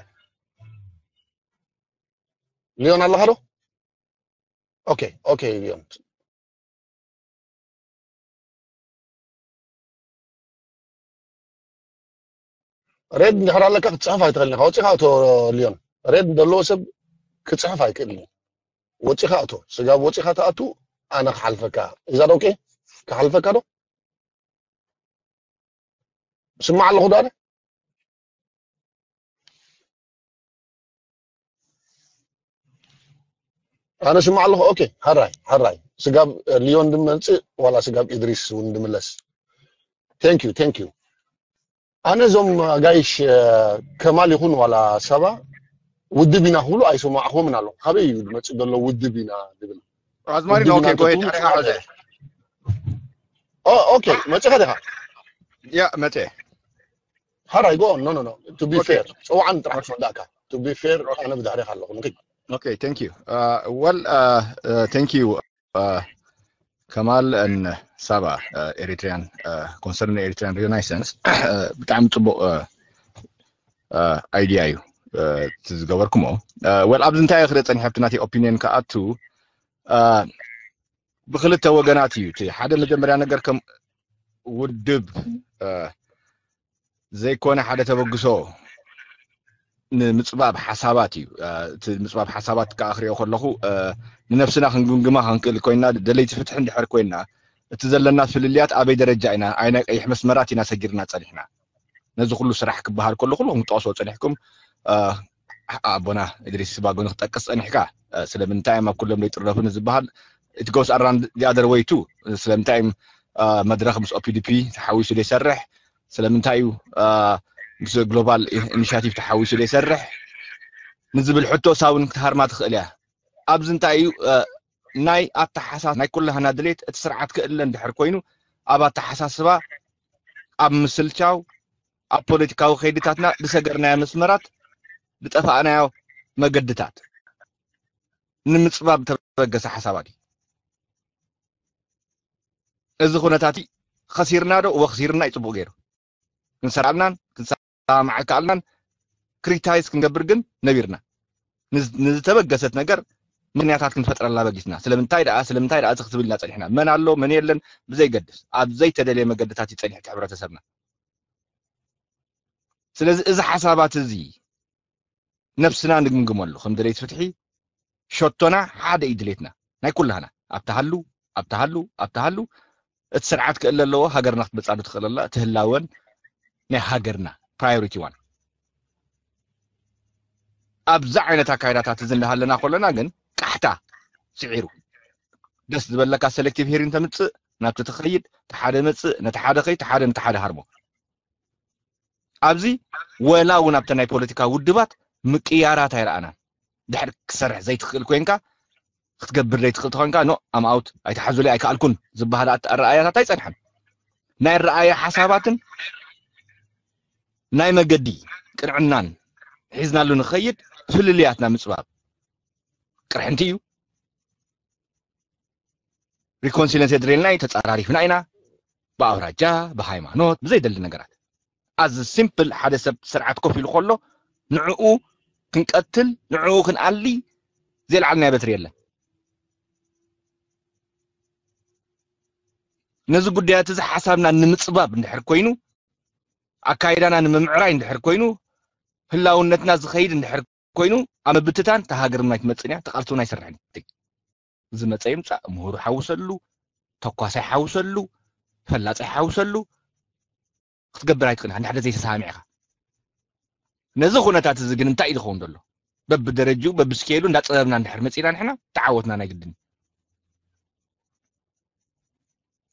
ሊዮን ኣለኻ ዶ? ኦኬ፣ ኦኬ፣ ሊዮን። ሬድ እንድሕር ኣለካ ክትፅሕፍ ኣይትኽእልን ኢኻ። ወፂኻ እቶ ሊዮን። ሬድ ዘለዎ ሰብ ክፅሕፍ ኣይክእልን እዩ። ወፂኻ እቶ። ስጋብ ወፂኻ ትኣቱ ኣነ ክሓልፈካ። Is that okay? ክሓልፈካ ዶ? ስማዕ ኣለኹ ዶ ኣነ? ኣነ ስማዕ ኣለኹ። ኦኬ፣ ሃራይ፣ ሃራይ። ስጋብ ሊዮን ድመፅእ ዋላ ስጋብ ኢድሪስ እውን ድምለስ። Thank you, thank you. ኣነ እዞም ኣጋይሽ ከማል ይኹን ዋላ ሰባ ውድብ ኢና ክብሉ ኣይሰማዕኹምን ኣለኹ። ካበይ እዩ ድመፅእ ዘሎ ውድብ ኢና ድብል? ኣዝማሪ ውድብ ኦኬ ኢና ጎይ እንተትብሉ ታሪኻ ጽቡቕ ሕዘ ኦ፣ ኦኬ፣ መፂኻ ዲኻ? ያ መፀ ሃራይ፣ go on. No, no, no. To be ኦኬ fair, ጸዋዕን ጥራሕ ኦኬ ትወዳእካ። To be fair, ኦኬ ኣነ ብድሕሪኻ ኣለኹ። ንኺድ። ኦኬ thank you well thank you ከማል and ሳባ ኤሪትሪያን ኮንሰርኒ ኤሪትሪያን ሪናይሰንስ ብጣዕሚ ፅቡቅ ኣይድያ እዩ እቲ ዝገበርኩሞ። Well ኣብዚ እንታይ ክርኢ ፀኒሐ ኣብቲ ናተይ ኦፒኒየን ክኣቱ ብክልተ ወገናት እዩ። እቲ ሓደ መጀመርያ ነገር ከም ውድብ ዘይኮነ ሓደ ተበግሶ ንምፅባብ ሓሳባት እዩ። እቲ ምፅባብ ሓሳባት ከዓ ክሪኦ ከለኹ ንነብስና ክንግምግማ ክንክእል ኮይና፣ ደለይቲ ፍትሒ እንድሕር ኮይና እቲ ዘለና ፍልልያት ኣበይ ደረጃ ኢና፣ ኣይናይ ቀይሕ መስመራት ኢና ሰጊርና ፀኒሕና። ነዚ ኩሉ ስራሕ ክበሃል ከሎ ኩልኹም ትጠቕስዎ ፀኒሕኩም ኣቦና እድሪስ ባጎኒ ክጠቅስ ፀኒሕካ። ስለምንታይ እዮም ኣብ ኩሎም ዘይጥረፉ ንዝበሃል it goes around the other way too። ስለምንታይ እዮም መድረኽ ምስ ኦፒዲፒ ተሓዊሱ ዘይሰርሕ? ስለምንታይ እዩ ምስ ግሎባል ኢኒሽቲቭ ተሓዊሱ ዘይሰርሕ ንዝብል ሕቶ ሳውን ክትሃርማ ትኽእል እያ። ኣብዚ እንታይ እዩ ናይ ኣተሓሳስ ናይ ኩላህና ድሌት እቲ ስርዓት ክእለ እንድሕር ኮይኑ ኣብ ኣተሓሳስባ ኣብ ምስልቻው ኣብ ፖለቲካዊ ከይድታትና ዝሰገርናዮ መስመራት ዝጠፋእናዮ መገድታት ንምፅባብ ተበገሰ ሓሳባት እዩ። እዚ ኩነታት ከሲርና ዶ? እወ ከሲርና እዩ። ፅቡቅ ገይሩ ክንሰራልናን ክንሰማማዕ ከኣልናን ክሪቲሳይዝ ክንገብር ግን ነቢርና። ንዝተበገሰት ነገር ምክንያታት ክንፈጥረላ በጊስና። ስለምንታይ ደኣ ስለምንታይ ደኣ እዚ ክትብል ኢና ፀኒሕና። መን ኣሎ መን የለን ብዘይገድስ ኣብ ዘይተደለየ መገድታት እዩ ፀኒሑ እቲ ሕብረተሰብና። ስለዚ እዚ ሓሳባት እዚ ነብስና ንግምግመሉ ከም ደለይቲ ፍትሒ ሸቶና ሓደ እዩ ድሌትና ናይ ኩላህና ኣብታ ሃሉ ኣብታ ሃሉ ኣብታ ሃሉ እቲ ስርዓት ክእለ ኣለዎ። ሃገርና ክትመፃ ዶ ትኽእል ኣላ? እቲ ህላወን ናይ ሃገርና ፕራዮሪቲ ዋን። ኣብዚ ዓይነት ኣካይዳታት እዚ እንዳሃለና ከለና ግን ቃሕታ ስዒሩ ደስ ዝበለካ ሴሌክቲቭ ሂሪንግ ተምፅእ ናብቲ ትኸይድ ተሓደ መፅእ ነቲ ሓደ ከይ ተሓደ ነቲ ሓደ ሃርሞ ኣብዚ ወላ እውን ኣብተ ናይ ፖለቲካ ውድባት ምቅያራት ኣይረኣናን። ድሕር ክሰርሕ ዘይትኽእል ኮይንካ ክትገብር ዘይትኽእል ተኮንካ ኖ ኣምኣውት ኣይተሓዙለይ ኣይከኣልኩን ዝበሃል ኣረኣያታት ኣይፀንሐን። ናይ ኣረኣያ ሓሳባትን ናይ መገዲ ቅንዕናን ሒዝናሉ ንኸይድ ፍልልያትና ምፅባብ ቅርሕንቲ እዩ። ሪኮንሲለንስ የድልየልና እዩ። ተፃራሪፍና ኢና ብኣውራጃ ብሃይማኖት ብዘይደሊ ነገራት። ኣዚ ሲምፕል ሓደ ሰብ ስርዓት ኮፍ ኢሉ ከሎ ንዕኡ ክንቀትል ንዕኡ ክንኣሊ ዘይለዓልና በትሪ የለን። ነዚ ጉዳያት እዚ ሓሳብና ንምፅባብ እንድሕር ኮይኑ ኣካይዳና ንምምዕራይ እንድሕር ኮይኑ ህላውነትና ዝኸይድ እንድሕር ኮይኑ ኣብ ምብትታን ተሃገርና ኣይትመፅን እያ። ተቃልሶና ኣይሰርሕን። ዝመፀ ይምፃእ ምሁር ሓውሰሉ ተኳሳይ ሓውሰሉ ፈላፃይ ሓውሰሉ ክትገብር ኣይትኽእል እንድሕር ዘይተሰማሚዕካ። ነዚ ኩነታት እዚ ግን እንታይ እዩ ዝኸውን ዘሎ? በብደረጅኡ በብስኬሉ እንዳፀበብና እንድሕር መፂና ንሕና ተዓወትና ናይ ግድን።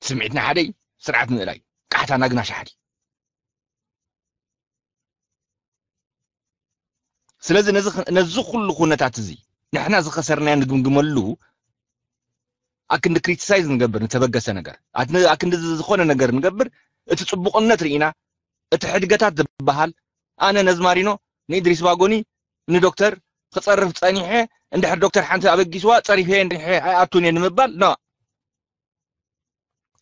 ስምዒትና ሓደ እዩ። ስርዓት ምእላይ ቃሕታና ግን ኣሻሓት እዩ። ስለዚ ነዚ ኩሉ ኩነታት እዚ ንሕና ዝኸሰርናዮ ንግምግመሉ ኣክንዲ ክሪቲሳይዝ ንገብር ንተበገሰ ነገር ኣክንዲ ዝኾነ ነገር ንገብር እቲ ፅቡቕነት ርኢና እቲ ሕድገታት ዝበሃል ኣነ ነዝማሪኖ ንኢድሪስ ባጎኒ ንዶክተር ክፀርፍ ፀኒሐ እንድሕር ዶክተር ሓንቲ ኣበጊስዋ ፀሪፈ ኣይኣቱን እየ ንምባል ኖ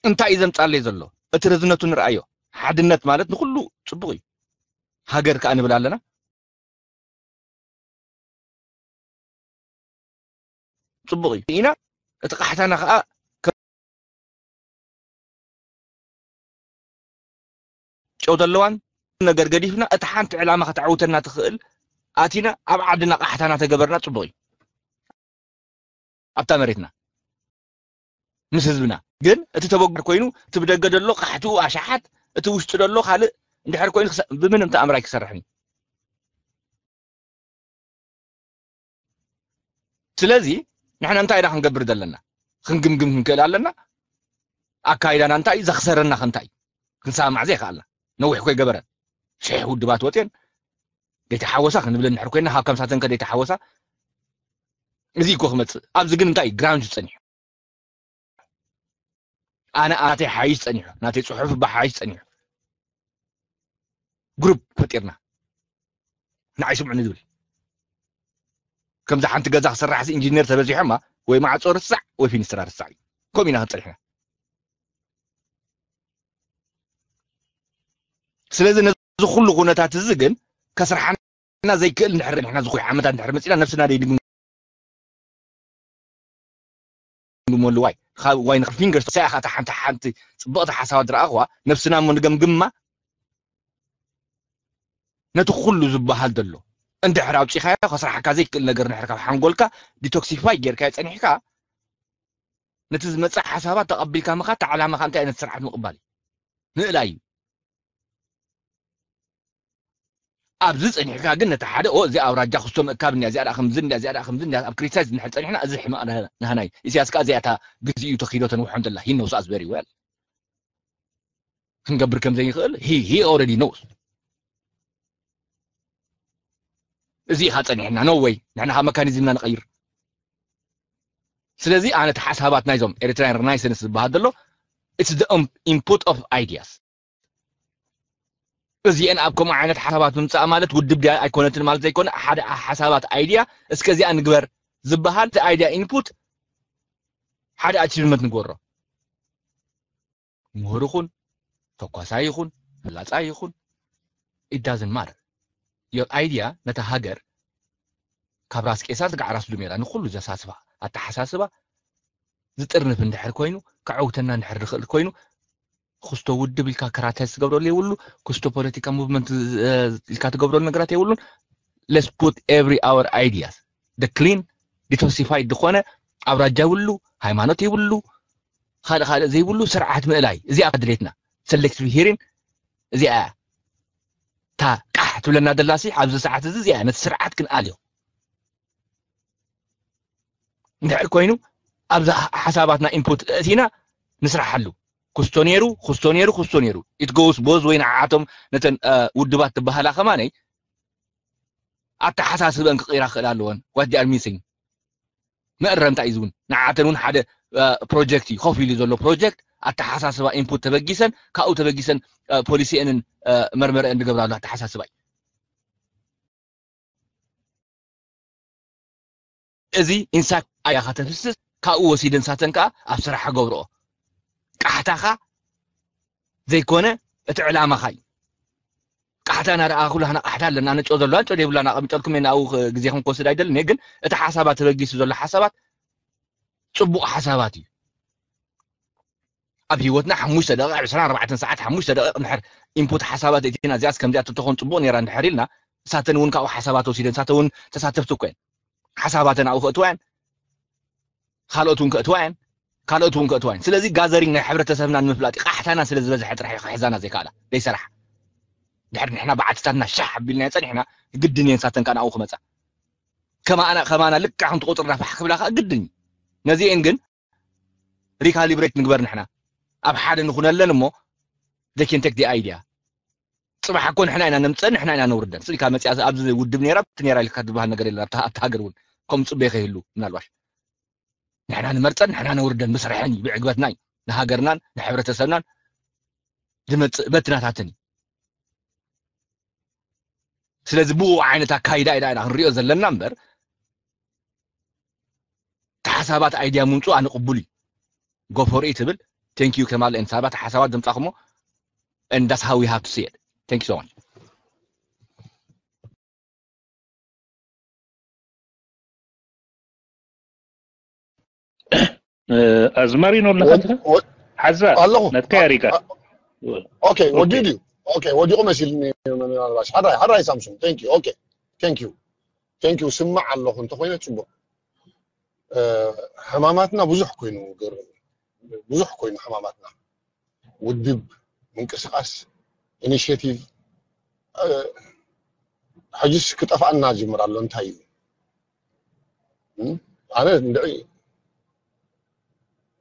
እንታይ እዩ ዘምጻለይ ዘሎ? እቲ ርዝነቱ ንርኣዮ። ሓድነት ማለት ንኹሉ ጽቡቕ እዩ። ሃገር ከኣ ንብል ኣለና። ጽቡቕ እዩ። ኢና እቲ ቃሕታና ከኣ ጨው ዘለዋን ነገር ገዲፍና፣ እቲ ሓንቲ ዕላማ ከተዕውተና ትኽእል ኣቲና ኣብ ዓድና ቃሕታና ተገበርና ጽቡቕ እዩ። ኣብታ መሬትና ምስ ህዝብና ግን እቲ ተበጉር ኮይኑ እቲ ብደገ ዘሎ ቃሕትኡ ኣሻሓት እቲ ውሽጢ ዘሎ ካልእ እንድሕር ኮይኑ ክሰ- ብምንም ተኣምር ኣይክሰርሕን እዩ። ስለዚ ንሕና እንታይ ኢና ክንገብር ዘለና? ክንግምግም ክንክእል ኣለና። ኣካይዳና እንታይ እዩ? ዘኽሰረና ከ እንታይ እዩ? ክንሰማማዕ ዘይከኣልና ነዊሕ ኮይ ገበረ ሽሕ ውድባት ወፅየን ደይተሓወሳ ክንብል እንድሕር ኮይና ካብ ከምሳተን ከ ደይተሓወሳ እዚ እኮ ክመፅእ ኣብዚ ግን እንታይ እዩ? ግራውንድ ጸኒሑ ኣነ ናተይ ሓይሽ ጸኒሑ ናተይ ጽሑፍ ብሓይሽ ጸኒሑ ግሩፕ ፈጢርና ንዓይ ስምዑኒ ዝብል ከምዚ ሓንቲ ገዛ ክስራሕ ኢንጂነር ተበዚሖማ ወይ ማዕጾ ርሳዕ ወይ ፊኒስትራ ርሳዕ እዩ። ከምኡ ኢና ክንጸኒሕና። ስለዚ ነዚ ኩሉ ኩነታት እዚ ግን ከስርሓና ዘይክእል እንድሕር ንሕና ዝኾይ ዓመታት እንድሕር መጺና ነብስና ደይድግምግመሉ ዋይ ዋይ ንክል ፊንገር ሳያኻ እታ ሓንቲ ሓንቲ ጽብቕቲ ሓሳባት ዝረኣኽዋ ነብስና እሞ ንገምግማ ነቲ ኩሉ ዝበሃል ዘሎ እንድሕር ኣውጺኻዮ ከስራሓካ ዘይክእል ነገር እንድሕር ካብ ሓንጎልካ ዲቶክሲፋይ ጌርካዮ ጸኒሕካ ነቲ ዝመጽእ ሓሳባት ተቐቢልካ ምኻድ ተዓላማኻ እንታይ ዓይነት ስርዓት ምቕባል እዩ ምእላይ እዩ ኣብዚ ጸኒሕካ ግን ነቲ ሓደ ኦ እዚ ኣውራጃ ክስቶ ምእካብ እንያ እዚኣ ደኣ ከምዚ እንያ እዚኣ ደኣ ከምዚ እንያ ኣብ ክሪቲሳይዝ እንድሕር ጸኒሕና እዚ ሕማቕ ናህና እዩ ኢሳያስ ከኣ እዚኣ እታ ግዜኡ ተኺዶ ተንውሖም ዘላ ሂኖ ሰኣስ ቨሪ ዌል ክንገብር ከም ዘይንኽእል he already knows እዚ ኢኻ ጸኒሕና no way ንሕና ካብ መካኒዝምና ንቐይር ስለዚ ኣነ እቲ ሓሳባት ናይዞም ኤሪትራያን ሪናይሰንስ ዝበሃል ዘሎ it's the input of ideas እዚአን ኣብ ከምኡ ዓይነት ሓሳባት ምምፃእ ማለት ውድብ ድያ ኣይኮነትን ማለት ዘይኮነ ሓደ ሓሳባት idea እስከ እዚኣ ንግበር ዝበሃል እቲ idea input ሓደ achievement ንግበሮ ምሁር ይኹን ተኳሳይ ይኹን ፈላፃይ ይኹን it doesn't matter your idea ነታ ሃገር ካብ ራስ ቄሳር ትጋዕ ራስ ዱሜራ ንኩሉ ዘሳስባ ኣተሓሳስባ ዝጥርንፍ እንድሕር ኮይኑ ከዐውተና እንድሕር ዝኽእል ኮይኑ ክስቶ ውድብ ኢልካ ከራተስ ትገብረሉ የብሉ ክስቶ ፖለቲካ ሙቭመንት ኢልካ ትገብረሉ ነገራት የብሉን let's put every our ideas the clean detoxified ዝኾነ ኣውራጃ ይብሉ ሃይማኖት ይብሉ ካልእ ካልእ ዘይብሉ ስርዓት ምእላይ እዚኣ ድሌትና selective hearing እዚኣ እያ እታ ቃሕ ትብለና ደላሲ ኣብዚ ሰዓት እዚ እዚኣ ነቲ ስርዓት ክንኣልዮ እንድሕር ኮይኑ ኣብዚ ሓሳባትና input እቲና ንስራሓሉ ክስቶ ነይሩ ክስቶ ነይሩ ክስቶ ነይሩ it goes both way ንዓዓቶም ነተን ውድባት ትበሃላ ከማነይ ኣተሓሳስበን ክቕይራ ክኽእል ኣለወን what they are missing መእረምታ እዩ እውን ንዓተን እውን ሓደ ፕሮጀክት እዩ ኮፍ ኢሉ ዘሎ ፕሮጀክት ኣተሓሳስባ input ተበጊሰን ካብኡ ተበጊሰን ፖሊሲአንን መርመረአን ዝገብራሉ ኣተሓሳስባ እዩ እዚ ኢንሳት ኣያ ከተፍስስ ካብኡ ወሲደን ሳተን ከዓ ኣብ ስራሕ ገብርኦ ቃሕታኻ ዘይኮነ እቲ ዕላማኻ እዩ ቃሕታና ደኣ ኩላህና ቃሕታ ኣለና ነጮ ዘለዋ ጮ ዘይብላና ኣቐሚጠልኩም እየ ንኣው ግዜኹም ክወስድ ኣይደልን እየ ግን እቲ ሓሳባት ተበጊሱ ዘሎ ሓሳባት ፅቡቕ ሓሳባት እዩ ኣብ ህይወትና ሓሙሽተ ደቂቕ ዕስራን ኣርባዕተን ሰዓት ሓሙሽተ ደቂቕ እንድሕር ኢንፑት ሓሳባት እቲና እዚኣስ ከምዚኣ ትተኾን ፅቡቕ ነይራ እንድሕር ኢልና እሳተን እውን ካብኡ ሓሳባት ወሲደን እሳተ እውን ተሳተፍቲ እኮ እየን ሓሳባተን ኣብኡ ከእትዋ እየን ካልኦት እውን ከእትዋ እየን ካልኦት እውን ከእትዋ እየን ስለዚ ጋዘሪንግ ናይ ሕብረተሰብና ንምፍላጥ ቃሕታና ስለ ዝበዝሐ ጥራሕ እዩ ክሕዛና ዘይከኣላ ዘይሰራሕ ድሕር ንሕና በዓትታትና ሻሕ ኣቢልናዮ ፀኒሕና ግድን እየን ሳተን ከዓ ንኣኡ ክመፃ ከማና ከማና ልክዕ ከምቲ ቁፅርና ፋሕ ክብላ ከዓ ግድን እዩ ነዚአን ግን ሪካሊብሬት ንግበር ንሕና ኣብ ሓደ ንኹነለን እሞ they can take the idea ፅባሕ እኮ ንሕና ኢና ነምፀን ንሕና ኢና ነውርደን ስልካ መፅያ ኣብዚ ውድብ ነራ ብቲ ነራ ኢልካ ዝበሃል ነገር የለን ኣብቲ ሃገር እውን ከም ፅበ ከይህሉ ምናልባሽ ንሕና ንመርፀን ንሕና ነውርደን ብስርሐን እዩ ብዕግበትና እዩ ንሃገርናን ንሕብረተሰብናን ዝመፅእ በትናታትን እዩ ስለዚ ብኡ ዓይነት ኣካይዳ ኢና ክንሪኦ ዘለና እምበር ተሓሳባት ኣይድያ ምምፁ ኣነ ቅቡል እዩ ጎፎርኢ ትብል Thank you ከማል and ሳባት ሓሳባት ዘምጻኹሞ and that's how we have to see it. Thank you so much. ኣዝማሪኖ ኣለካ ሓዛ ኣለኹ ነትካ ያሪካ። ኦኬ ወዲኡ ድዩ? ኦኬ ወዲቑ መሲልኒ። ምናልባሽ ሓራይ ሓራይ ሳምሶን thank you okay thank you thank you ስማዕ ኣለኹ እንተኾይነ ፅቡቅ። ሕማማትና ብዙሕ ኮይኑ ብዙሕ ኮይኑ ሕማማትና ውድብ ምንቅስቃስ ኢኒሽቲቭ ሕጅስ ክጠፍኣና ጅምር ኣሎ። እንታይ እዩ ኣነ እንድዒ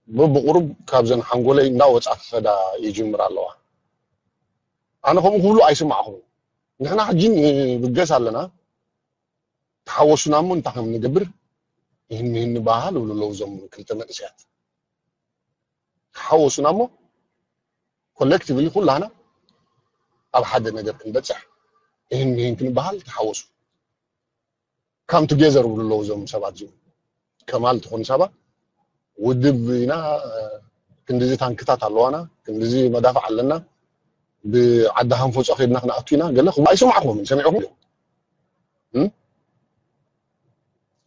ብብቁሩብ ካብዘን ሓንጎለይ እንዳወፃ ክኸዳ ይጅምር ኣለዋ። ኣነ ከምኡ ክብሉ ኣይስማዕኹም። ንሕና ሕጂ ንብገስ ኣለና። ተሓወሱና እሞ እንታይ ከም ንገብር ይህን ይህን በሃል ይብሉ ኣለዉ እዞም ክልተ መንእሰያት። ተሓወሱና እሞ ኮሌክቲቭሊ ኩላና ኣብ ሓደ ነገር ክንበፅሕ ይህን ይህን ክንበሃል ተሓወሱ። ካም ቱጌዘር ይብሉ ኣለዉ እዞም ሰባት እዚኦም። ከማል ትኹን ሳባ ውድብ ኢና ክንድዚ ታንክታት ኣለዋና ክንድዚ መዳፍዕ ኣለና ብዓዲ ሃንፎ ጸኺድና ክንኣቱ ኢና ገለ ክብሉ ኣይሰማዕኹምን ሰሚዕኹም ዶ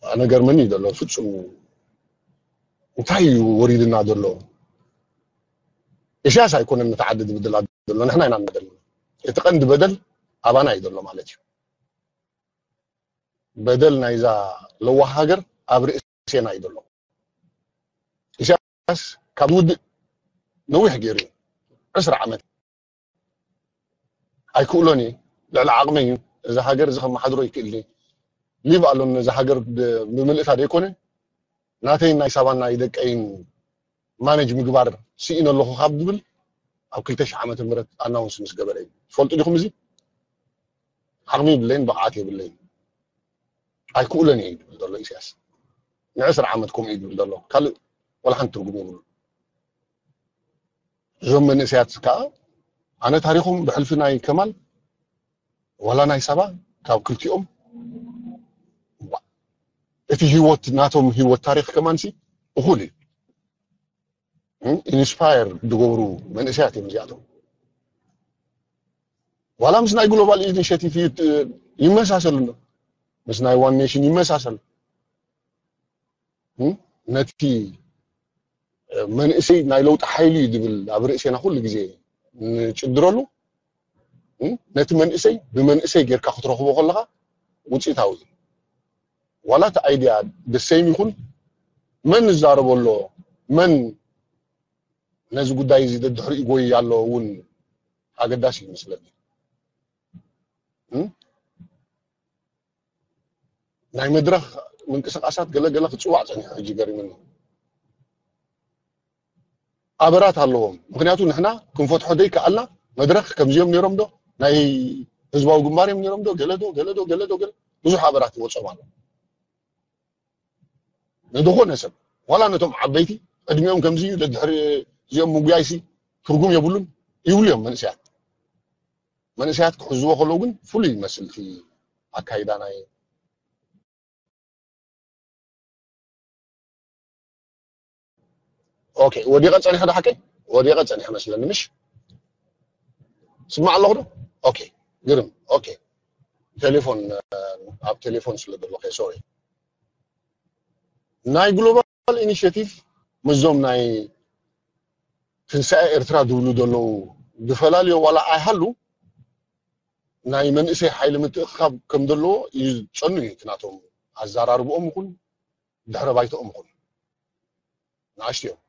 ኣነ ገርመኒ እዩ ዘሎ ፍጹም እንታይ እዩ ወሪድና ዘሎ ኢሳያስ ኣይኮነን ነቲ ዓዲ ዝብድላ ዘሎ ንሕና ኢና ንበደል እቲ ቀንዲ በደል ኣባና እዩ ዘሎ ማለት እዩ በደል ናይዛ ለዋህ ሃገር ኣብ ርእሴና እዩ ዘሎ ኢሳያስ ካብ ውድእ ነዊሕ ገይሩ እዩ ዕስራ ዓመት ኣይክእሎን እየ ልዕሊ ዓቕመይ እዩ እዛ ሃገር እዚ ከመሓድሮ ይክእል ሊቭ ኣሎን ነዛ ሃገር ብምልእታ ዘይኮነ ናተይን ናይ ሳባን ናይ ደቀይን ማነጅ ምግባር ስኢነ ኣለኹ ካብ ዝብል ኣብ ክልተ ሽሕ ዓመተ ምህረት ኣናውንስ ምስ ገበረ እዩ ትፈልጡ ዲኹም እዚ ዓቕሚ የብለይን ብቕዓት የብለይን ኣይክእሎን እየ ይብል ዘሎ ኢሳያስ ንዕስራ ዓመት ከምኡ እዩ ዝብል ዘሎ ካልእ ወላ ሓንቲ ትርጉም የብሉ እዞም መንእሰያት ከዓ ኣነ ታሪኮም ብሕልፊ ናይ ከማል ዋላ ናይ ሳባ ካብ ክልቲኦም እቲ ህይወት ናቶም ህይወት ታሪክ ከማንሲ እኩል እዩ ኢንስፓየር ዝገብሩ መንእሰያት እዮም እዚኣቶም ዋላ ምስ ናይ ግሎባል ኢኒሽቲቭ ይመሳሰል ኣሎ ምስ ናይ ዋን ኔሽን ይመሳሰል ነቲ መንእሰይ ናይ ለውጢ ሓይሊ እዩ ዝብል ኣብ ርእሴና ኩሉ ግዜ ንጭድረሉ ነቲ መንእሰይ ብመንእሰይ ጌርካ ክትረኽቦ ከለካ ውፅኢታዊ እዩ ዋላ እቲ ኣይድያ ደሰይም ይኹን መን ዝዛረቦ ኣሎ መን ነዚ ጉዳይ እዚ ደድሕሪኡ ጎይ ኣሎ እውን ኣገዳሲ እዩ መስለኒ ናይ መድረኽ ምንቅስቃሳት ገለ ገለ ክፅዋዕ ፀኒሑ ሕጂ ገሪምኒ ኣበራት ኣለዎም ምክንያቱ ንሕና ክንፈትሖ ደይ ከኣልና መድረኽ ከምዚኦም ነይሮም ዶ ናይ ህዝባዊ ግንባር እዮም ነይሮም ዶ ገለ ዶ ገለ ዶ ገለ ዶ ገለ ብዙሕ ኣበራት ይወፅኦም ኣሎ ንዝኾነ ሰብ ዋላ ነቶም ዓበይቲ ዕድሚኦም ከምዚ እዩ ደድሕሪ እዚኦም ምጉያይሲ ትርጉም የብሉን ይብሉ እዮም መንእሰያት መንእሰያት ክሕዝዎ ከለዉ ግን ፍሉይ ይመስል እቲ ኣካይዳ ናይ ኦኬ ወዲቐ ጸኒሐ ዶ ሓቀይ ወዲቐ ጸኒሐ መስለኒ ምሽ ስማዕ ኣለኹ ዶ ኦኬ ግርም ኦኬ ቴሌፎን ኣብ ቴሌፎን ስለ ዘለኹ ሶሪ ናይ ግሎባል ኢኒሽቲቭ ምስዞም ናይ ትንሳኤ ኤርትራ ዝብሉ ዘለዉ ዝፈላልዮ ዋላ ኣይሃሉ ናይ መንእሰይ ሓይሊ ምትእኽኻብ ከም ዘለዎ እዩ ዝጸኑ እዩ እቲ ናቶም ኣዘራርብኦም ይኹን ድሕረ ባይተኦም ይኹን ንኣሽትዮም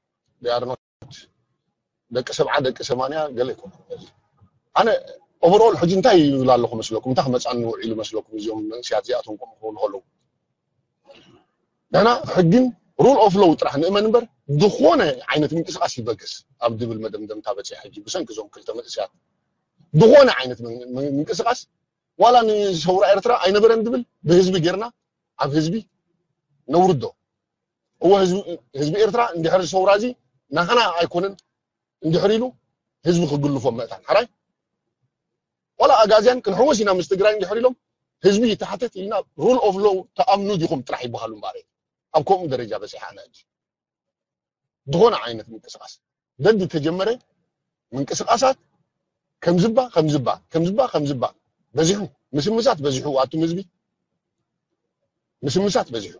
ደቂ ሰብዓ ደቂ ሰማንያ ገለ ይኮኑ ኣነ ኦቨርኦል ሕጂ እንታይ ይብል ኣለኹ መስለኩም እንታይ ክመፃኒ ውዒሉ መስለኩም እዚኦም መንእስያት እዚኣቶም ከምኡ ክኾኑ ከለዉ ንሕና ሕግን ሩል ኦፍ ሎው ጥራሕ ንእመን እምበር ዝኾነ ዓይነት ምንቅስቃስ ይበገስ ኣብ ዝብል መደምደምታ በፂሐ ሕጂ ብሰንኪ እዞም ክልተ መንእስያት ዝኾነ ዓይነት ምንቅስቃስ ዋላ ንሰውራ ኤርትራ ኣይነበረን ዝብል ብህዝቢ ጌርና ኣብ ህዝቢ ነውርዶ እወ ህዝቢ ኤርትራ እንድሕር ሰውራ እዚ ናህና ኣይኮነን እንድሕር ኢሉ ህዝቢ ክግልፎ ምእታን ሓራይ ዋላ ኣጋዝያን ክንሕወስ ኢና ምስ ትግራይ እንድሕር ኢሎም ህዝቢ ይተሓተት ኢልና ሩል ኦፍ ሎው ተኣምኑ ዲኹም ጥራሕ ይበሃሉ እምበኣር ኣብ ከምኡ ደረጃ በፂሓ ኣነ ሕጂ ዝኾነ ዓይነት ምንቅስቃስ ደድ ተጀመረ ምንቅስቃሳት ከምዝባ ከምዝባ ከምዝባ ከምዝባ በዚሑ ምስምሳት በዚሑ ኣቱም ህዝቢ ምስምሳት በዚሑ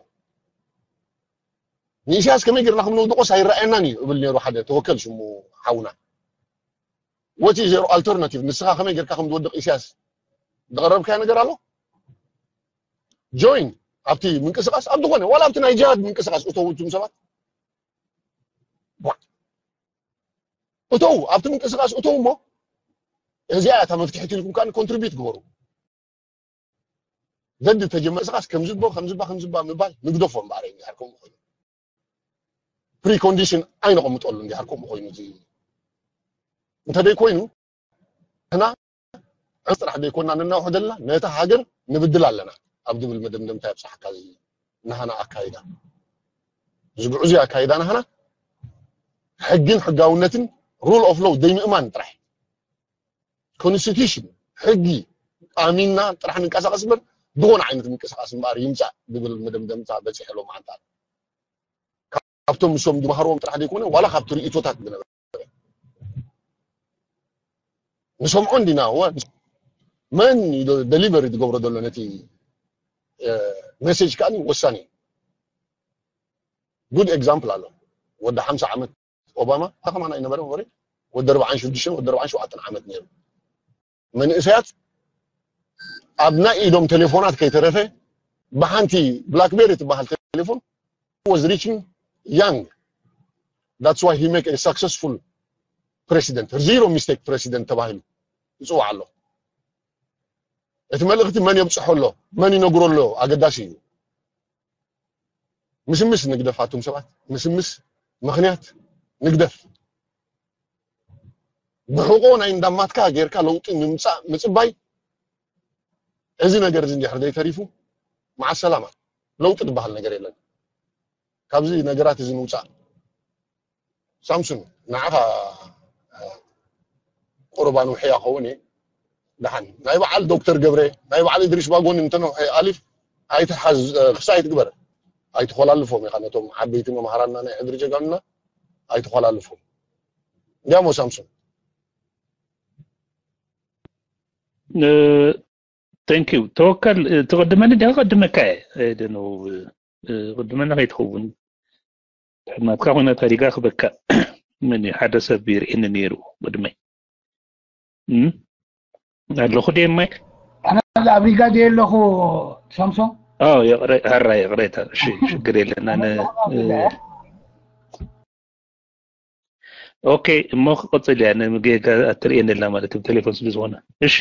ንኢሳያስ ከመይ ጌርና ከም ንወድቆስ ኣይረኣየናን እዩ እብል ነይሩ ሓደ ተወከል ሽሙ ሓውና ወቲ ዜሮ ኣልተርናቲቭ ንስኻ ከመይ ጌርካ ከም ዝወድቕ ኢሳያስ ዝቐረብካዮ ነገር ኣሎ ጆይን ኣብቲ ምንቅስቃስ ኣብ ዝኾነ ዋላ ኣብቲ ናይ ጅሃድ ምንቅስቃስ እተው እቱም ሰባት እተው ኣብቲ ምንቅስቃስ እተው እሞ እዚኣ እታ መፍትሒት ኢልኩም ከዓ ኮንትሪቢዩት ግበሩ ዘድ ተጀመረ ስኻስ ከምዝቦ ከምዝባ ከምዝባ ምባል ንግደፎ እምበኣር እንዲሃር ከምኡ ኮይኑ ፕሪኮንዲሽን ኣይነቐምጠሉ እንዲሃር ከምኡ ኮይኑ እዚ እንተደይ ኮይኑ ንሕና ዕፅ ጥራሕ ዘይኮና ነናውሑ ዘለና ነታ ሃገር ንብድል ኣለና ኣብ ድብል መደምደምታ የብፅሓካ እዚ ናህና ኣካይዳ እዚ ጉዕዙ ኣካይዳ ናህና ሕግን ሕጋውነትን ሩል ኦፍ ሎው ዘይምእማን ጥራሕ ኮንስቲቱሽን ሕጊ ኣሚንና ጥራሕ ንንቀሳቀስ እምበር ዝኾነ ዓይነት ምንቅስቃስ እምበኣር ይምፃእ ዝብል መደምደምታ በፂሐ ሎም ዓንታ ካብቶም ንሶም ዝመሃርዎም ጥራሕ ዘይኮነ ዋላ ካብቲ ርእቶታት ዝነበረ ንሰምዖ እንዲና መን ደሊቨሪ ዝገብሮ ዘሎ ነቲ መሴጅ ከዓ ወሳኒ እዩ ጉድ ኤግዛምፕል ኣሎ ወዲ ሓምሳ ዓመት ኦባማ ከማና ይነበረ ወረ ወዲ ኣርባዓን ሽዱሽተን ወዲ ኣርባዓን ሸውዓተን ዓመት ነይሩ መንእሰያት ኣብ ናይ ኢዶም ቴሌፎናት ከይተረፈ ብሓንቲ ብላክቤሪ ትበሃል ቴሌፎን was reaching young that's why he make a successful president zero mistake president ተባሂሉ ይፅዋዕ ኣሎ እቲ መልእኽቲ መን የብፅሖ ኣሎ መን ይነግሮ ኣሎ ኣገዳሲ እዩ ምስምስ ንግደፍ ኣቱም ሰባት ምስምስ ምኽንያት ንግደፍ ብሕቆ ናይ እንዳማትካ ጌርካ ለውጢ ንምምፃእ ምፅባይ እዚ ነገር እዚ እንዲሕር ዘይተሪፉ መዓ ሰላማ ለውጢ ዝበሃል ነገር የለን ካብዚ ነገራት እዚ ንውፃእ ሳምሱን ንዓኻ ቁርባን ውሕያ ኸውን እየ ደሓን ናይ በዓል ዶክተር ገብረ ናይ በዓል እድሪስ ባጎን እንተነውሐ ኣሊፍ ኣይትሓዝ ክሳ ኣይትግበር ኣይትኾላልፎም ኢኻ ነቶም ዓበይቲ መምሃራንና ናይ ሕድሪ ጀጋኑና ኣይትኾላልፎም እንዲያሞ ሳምሱን thank you ተወከል ትቕድመኒ ዲኻ ክቕድመካ እየ ቅድመና ከይትኸውን ናትካ ኮይና ታሪጋ ክበካ ምን ሓደ ሰብ ይርእየኒ ነይሩ ቅድመይ ኣለኹ ድየ ማይክ ኣብ ሪጋ ድየ ኣለኹ ሳምሶን ራ ይቕሬታ ሽግር የለና ኦኬ እሞ ክቕፅል እያ ንጌጋ ኣትርእየኒ ኣላ ማለት እዩ ቴሌፎን ስለ ዝኾነ እሺ